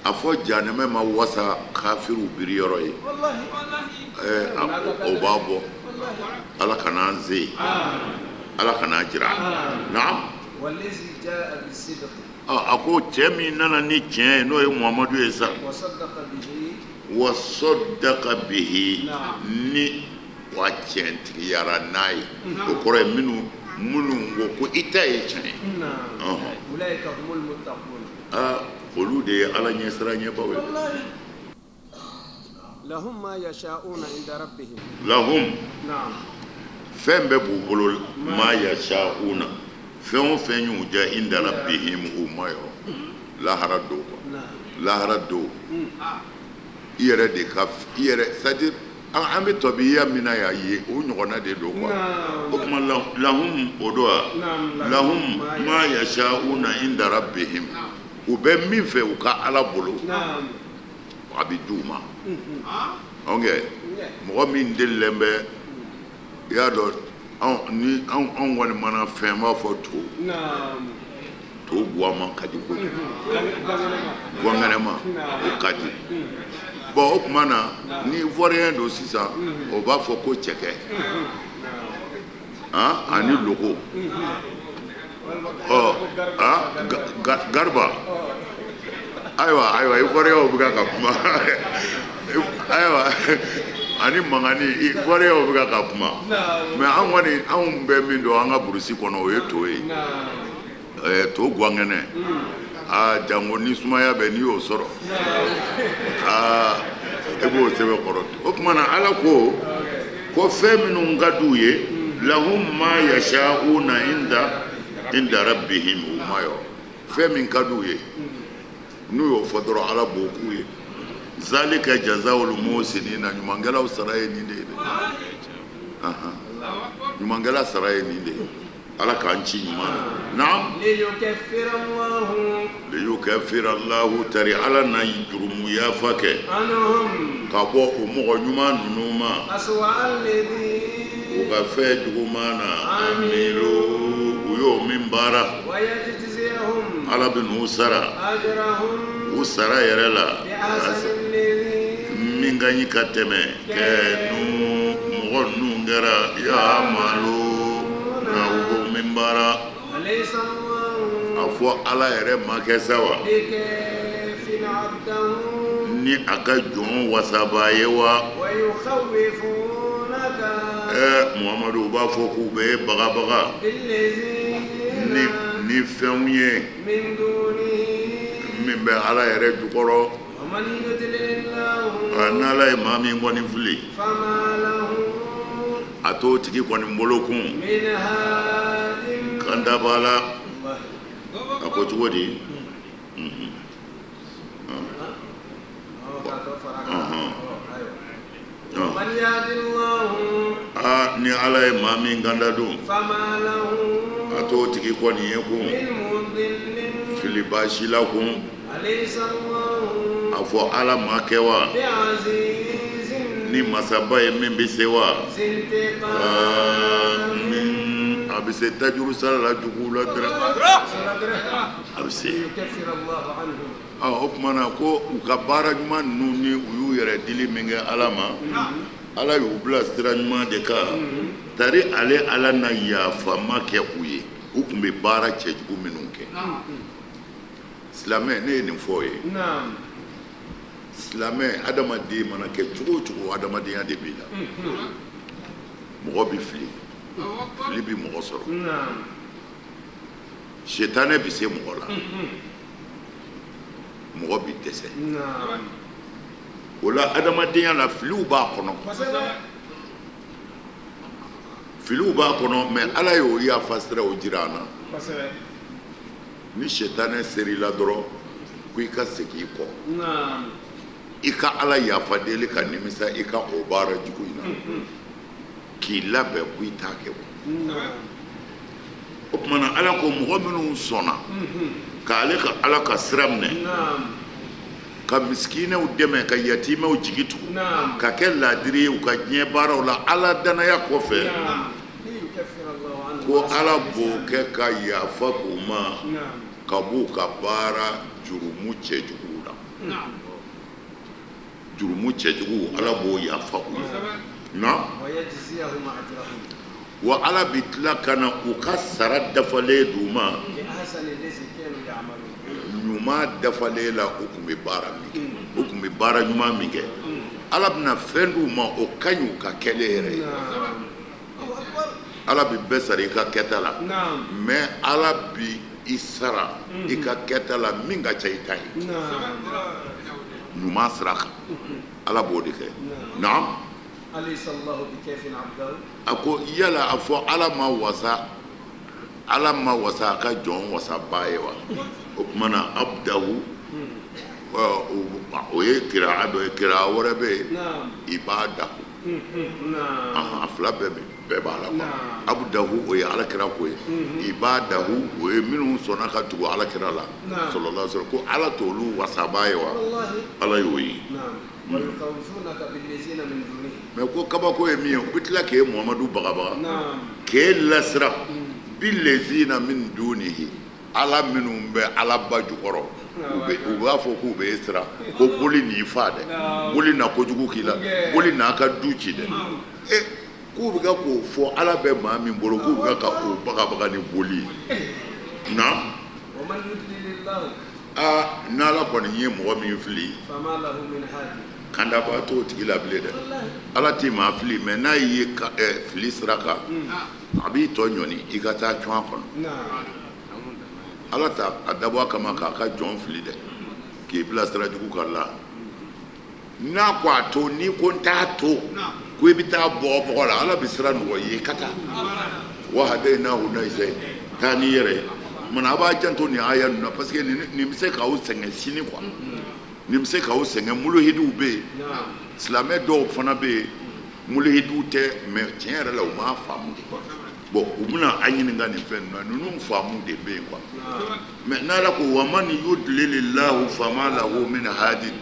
A fɔ jahanama ma wasa kafiriw biri yɔrɔ ye, o b'a bɔ. Ala kana an se yen, Ala kana jira. Naam. A ko cɛ min nana ni tiɲɛ ye, n'o ye Muhamadu ye sa, wa saddaka bihi, ni wa tiɲɛtigiyara n'a ye, o kɔrɔ ye minnu ko ko i ta ye tiɲɛ ye, olu de ye Ala ɲɛsiranɲɛbaw ye. Lahum, fɛn bɛɛ b'u bolo, ma yashauna, fɛn o fɛn y'u diya, inda rabbihim, u ma yɔrɔ lahara don quoi. Lahara don, i yɛrɛ de ka i yɛrɛ, c'est à dire an bɛ tɔbiya min na y'a ye, o ɲɔgɔnna de don quoi. O tuma lahum, o don wa lahum ma yashauna inda rabbihim, u bɛ min fɛ u ka Ala bolo, a bɛ di u ma. Ok, mɔgɔ min delilen bɛ, i y'a dɔn, anw ni anw kɔni mana fɛn b'a fɔ to to guwama ka di kojugu, guwankɛnɛma o ka di. Bon, o tuma na, ni ivoirien don sisan, o b'a fɔ ko cɛkɛ han ani loko. Ɔ han, gariba. Ayiwa, ayiwa, ivoirien bɛ ka kuma. Ayiwa, ani mangani, ivoirien bɛ ka kuma. Mais an kɔni, anw bɛ min dɔn an ka burusi kɔnɔ, o ye to ye. To guwankɛnɛ, aa, jango ni sumaya bɛ, n'i y'o sɔrɔ, aa, e b'o sɛbɛn kɔrɔ. O tuma na, Ala ko ko fɛn minnu ka d'u ye, lahum ma yasha'una inda rabbihim, u ma yɔrɔ fɛn min ka d'u ye, n'u y'o fɔ dɔrɔn, Ala b'o k'u ye. Zalika jazaul muhsinina, ɲumankɛlaw sara ye nin de ye dɛ. Ɲumankɛla sara ye nin de ye. Ala k'an ci ɲuman na. Naam. Liyukaffira Allahu, tari Ala na jurumu yafa kɛ ka bɔ o mɔgɔ ɲuman ninnu ma, u ka fɛn juguman na, amilu, u y'o min baara. Ala bɛ n'u sara u sara yɛrɛ la min ka ɲi ka tɛmɛ kanu mɔgɔ ninnu kɛra yamalu na, u b'o min baara. A fɔ Ala yɛrɛ ma kɛ sa wa ni a ka jɔn wasaba ye wa? Ɛɛ Muhamadu, u b'a fɔ k'u bɛ bagabaga ni fɛnw ye min bɛ Ala yɛrɛ jukɔrɔ. N'Ala ye maa min kɔni fili, a t'o tigi kɔni bolo kun kanda b'a la. A ko cogo di? Aa, ni Ala ye maa min kanda dun, a t'o tigi kɔni ye kun filibaa si la kun. A fɔ Ala ma kɛ wa ni masaba ye min bɛ se wa min a bɛ se tajuru sara la juguw la dɛrɛ, a bɛ se. O tuma na, ko u ka baara ɲuman ninnu, ni u y'u yɛrɛ dili min kɛ Ala ma, Ala y'u bila sira ɲuman de kan, tari ale Ala na yafama kɛ u ye, u tun bɛ baara cɛjugu minnu kɛ. Silamɛ, ne ye nin fɔ o ye. Silamɛ, adamaden mana kɛ cogo o cogo, adamadenya de b'i la. Mɔgɔ bɛ fili, fili bɛ mɔgɔ sɔrɔ, sitanɛ bɛ se mɔgɔ la, mɔgɔ bɛ dɛsɛ. O la, adamadenya la, filiw b'a kɔnɔ, filiw b'a kɔnɔ. Mais Ala y'o yafa siraw jira an na. Ni sitanɛ ser'i la dɔrɔn, ko i ka segin i kɔ, i ka Ala yafa deli, ka nimisa i ka o baara jugu in na, k'i labɛn ko i t'a kɛ. O tuma na, Ala ko mɔgɔ minnu sɔnna k'ale ka Ala ka sira minɛ, ka misikinɛw dɛmɛ, ka yatimɛw jigi tugu, ka kɛ laadiri ye u ka diɲɛ baaraw la, Ala danaya kɔfɛ, ko Ala b'o kɛ ka yafa k'u ma ka b'u ka baara jurumu cɛjuguw la. Jurumu cɛjugu, Ala b'o yafa u ye na wa Ala bɛ tila ka na u ka sara dafalen d'u ma, ɲuman dafalen la. U tun bɛ baara min kɛ, u tun bɛ baara ɲuman min kɛ, Ala bɛna fɛn d'u ma, o ka ɲi u ka kɛlen yɛrɛ ye. Ala bɛ bɛɛ sara i ka kɛta la, mais Ala bi i sara i ka kɛta la min ka ca i ta ye ɲuman sira kan. Ala b'o de kɛ. Naam. A ko yala, a fɔ Ala ma wasa, Ala ma wasa a ka jɔn wasaba ye wa? O tuma na, abdahu, o ye kiraa dɔ ye. Kiraa wɛrɛ bɛ yen, ibadahu. A fila bɛɛ bɛɛ b'a la quoi. Abdahu, o ye Ala kira ko ye. Ibadahu, o ye minnu sɔnna ka tugu Ala kira la sallallahu alaihi wasallam. Ko Ala t'olu wasaba ye wa? Ala y'o ye. Mais ko kabako ye min ye, u bɛ tila k'e Muhamadu bagabaga, k'e lasiran, billezina min dunihi, ala minnu bɛ Ala ba jukɔrɔ. U b'a fɔ k'u bɛ e siran ko boli n'i fa dɛ, boli na kojugu k'i la, boli n'a ka du ci dɛ. E k'u bɛ ka k'o fɔ Ala bɛ maa min bolo, k'u bɛ ka k'o bagabaga ni boli ye. Naam. Aa, n'Ala kɔni ye mɔgɔ min fili, kandabaa t'o tigi la bilen dɛ. Ala tɛ maa fili, mais n'a y'i ye fili sira kan, a b'i tɔ ɲɔni i ka taa cun a kɔnɔ. Ala ta a dabɔ a kama k'a ka jɔn fili dɛ, k'i bila sira jugu kan la. N'a ko a to, n'i ko n t'a to, ko i bɛ taa bɔgɔ bɔgɔ la, Ala bɛ sira nɔgɔ i ye ka taa. Wa hadayinahu najdayn, taa n'i yɛrɛ ye. Mana a b'a janto nin aya ninnu na, parce que nin bɛ se k'aw sɛgɛn sini quoi, nin bɛ se k'aw sɛgɛn. Muluhidiw bɛ yen, silamɛ dɔw fana bɛ yen, muluhidiw tɛ, mais tiɲɛ yɛrɛ la u m'a faamu de. Bon, u bɛna an ɲininka nin fɛn ninnu na, ninnu faamu de bɛ yen quoi. Mais n'Ala ko wa man yudlilillahu fama lahu min hadi,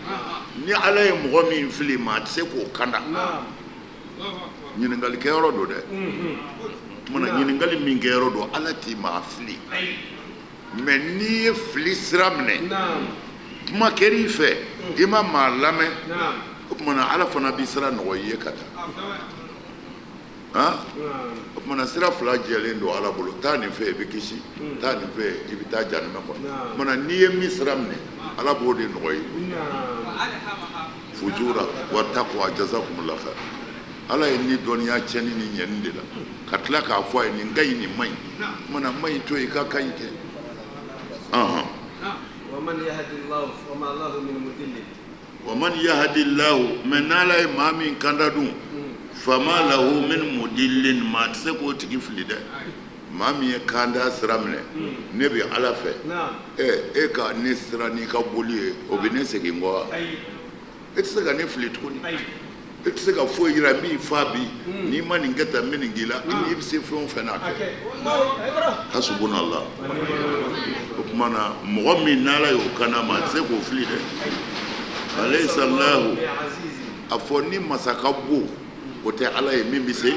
ni Ala ye mɔgɔ min fili, maa tɛ se k'o kanda. Ɲininkali kɛyɔrɔ don dɛ. Kumana ɲininkali min kɛyɔrɔ don, Ala tɛ maa fili, mais n'i ye fili sira minɛ, kuma kɛr'i fɛ, i ma maa lamɛn, o kumana Ala fana b'i sira nɔgɔ i ye ka taa. Han, o kumana sira fila jɛlen don Ala bolo: taa nin fɛ, i bɛ kisi, taa nin fɛ, i bɛ taa jahanama kɔnɔ. O kumana n'i ye min sira minɛ, Ala b'o de nɔgɔ i ye. Fujura wa taqwa, jazakumullah khair. Ala ye ni dɔnniya tiɲɛni ni ɲɛni de la ka tila k'a fɔ a ye nin ka ɲi, nin man ɲi. Kumana man ɲi to yen, i ka ka ɲi kɛ. Ɔhɔn. Wa man yahdillahu, mais n'Ala ye maa min kanda dun, fama lahu min mudillin, maa tɛ se k'o tigi fili dɛ. Maa min ye kanda sira minɛ, ne bɛ Ala fɛ, ɛ e ka ne sira n'i ka boli ye, o bɛ ne segin kɔ wa? E tɛ se ka ne fili tuguni. E tɛ se ka foyi yira n b'i fa bi, n'i ma nin kɛ tan, n bɛ nin k'i la. N'i bɛ se fɛn o fɛn na, a kɛ. Hasubunallah. O tuma na mɔgɔ min n'Ala y'o kanda, maa tɛ se k'o fili dɛ. Alayisa lahu, a fɔ ni masa ka bon, o tɛ Ala ye min bɛ se.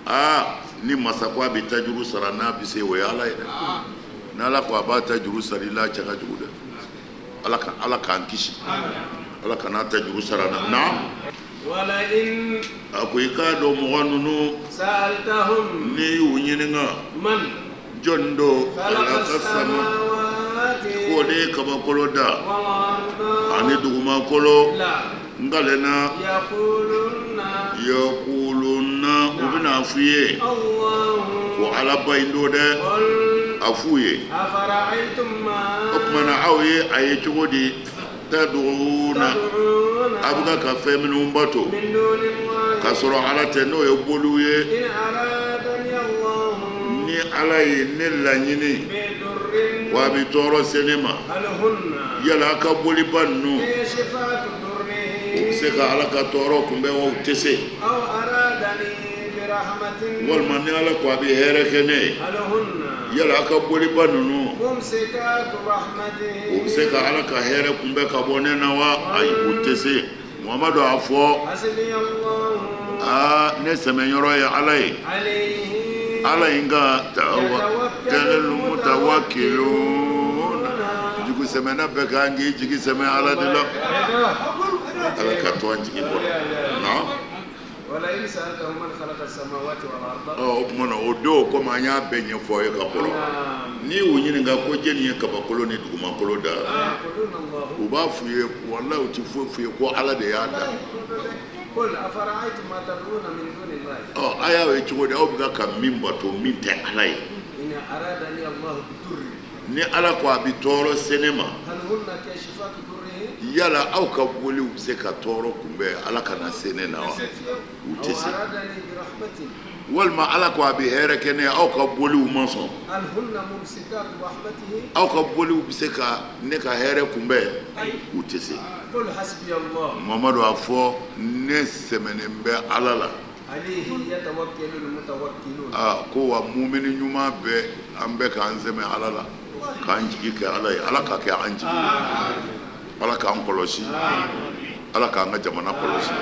Aa, ni masa ko a bɛ tajuru sara, n'a bɛ se, o ye Ala ye dɛ. N'Ala ko a b'a tajuru sara i la, a cɛ ka jugu dɛ. Ala ka Ala k'an kisi, Ala kana ta juru sara na. Naam. A ko i k'a dɔn mɔgɔ ninnu, n'i y'u ɲininka jɔn don, khalaqa sama, k'o de ye kabakolo da ani dugumakolo, n kalenna, yakuluna, u bɛna f'i ye ko Alaba in don dɛ. A f'u ye, o tuma na aw ye a ye cogo di? Tad'una, a bɛ ka ka fɛn minnu bato k'a sɔrɔ Ala tɛ, n'o ye boliw ye, ni Ala ye ne laɲini wa a bɛ tɔɔrɔ se ne ma, yala a ka boliba ninnu, u bɛ se ka Ala ka tɔɔrɔ kunbɛn wa? U tɛ se. Walima ni Ala ko a bɛ hɛrɛ kɛ ne ye, yala a ka boliba ninnu, u bɛ se ka Ala ka hɛrɛ kunbɛn ka bɔ ne na wa? Ayi, u tɛ se. Muhamadu, a fɔ, aa, ne sɛmɛyɔrɔ ye Ala ye. Ala in ka tawakkalul mutawakkilun, jigi sɛmɛna bɛɛ kan k'i jigi sɛmɛ Ala de la. Ala ka to an jigi kɔrɔ. Naam. O tuma na o don, komi an y'a bɛɛ ɲɛfɔ ye ka kɔrɔ, n'i y'u ɲininka ko jɛni ye kabakolo ni dugumakolo da, u b'a f'u ye, walahi, u ti foyi f'u ye, ko Ala de y'a da. Ɔ, a y'a ye cogo di? Aw bɛ ka min bato min tɛ Ala ye, ni Ala ko a bɛ tɔɔrɔ se ne ma, yala aw ka boliw bɛ se ka tɔɔrɔ kunbɛn Ala kana se ne na wa? U tɛ se. Walima Ala ko a bɛ hɛrɛ kɛ ne ye, aw ka boliw ma sɔn, aw ka boliw bɛ se ka ne ka hɛrɛ kunbɛn? U tɛ se. Mamadu, a fɔ, ne sɛmɛnen bɛ Ala la. Aa, ko wa mumini ɲuman bɛɛ, an bɛɛ k'an sɛmɛ Ala la, k'an jigi kɛ Ala ye. Ala ka kɛ an jigi ye. Ala k'an kɔlɔsi, Ala k'an ka jamana kɔlɔsi.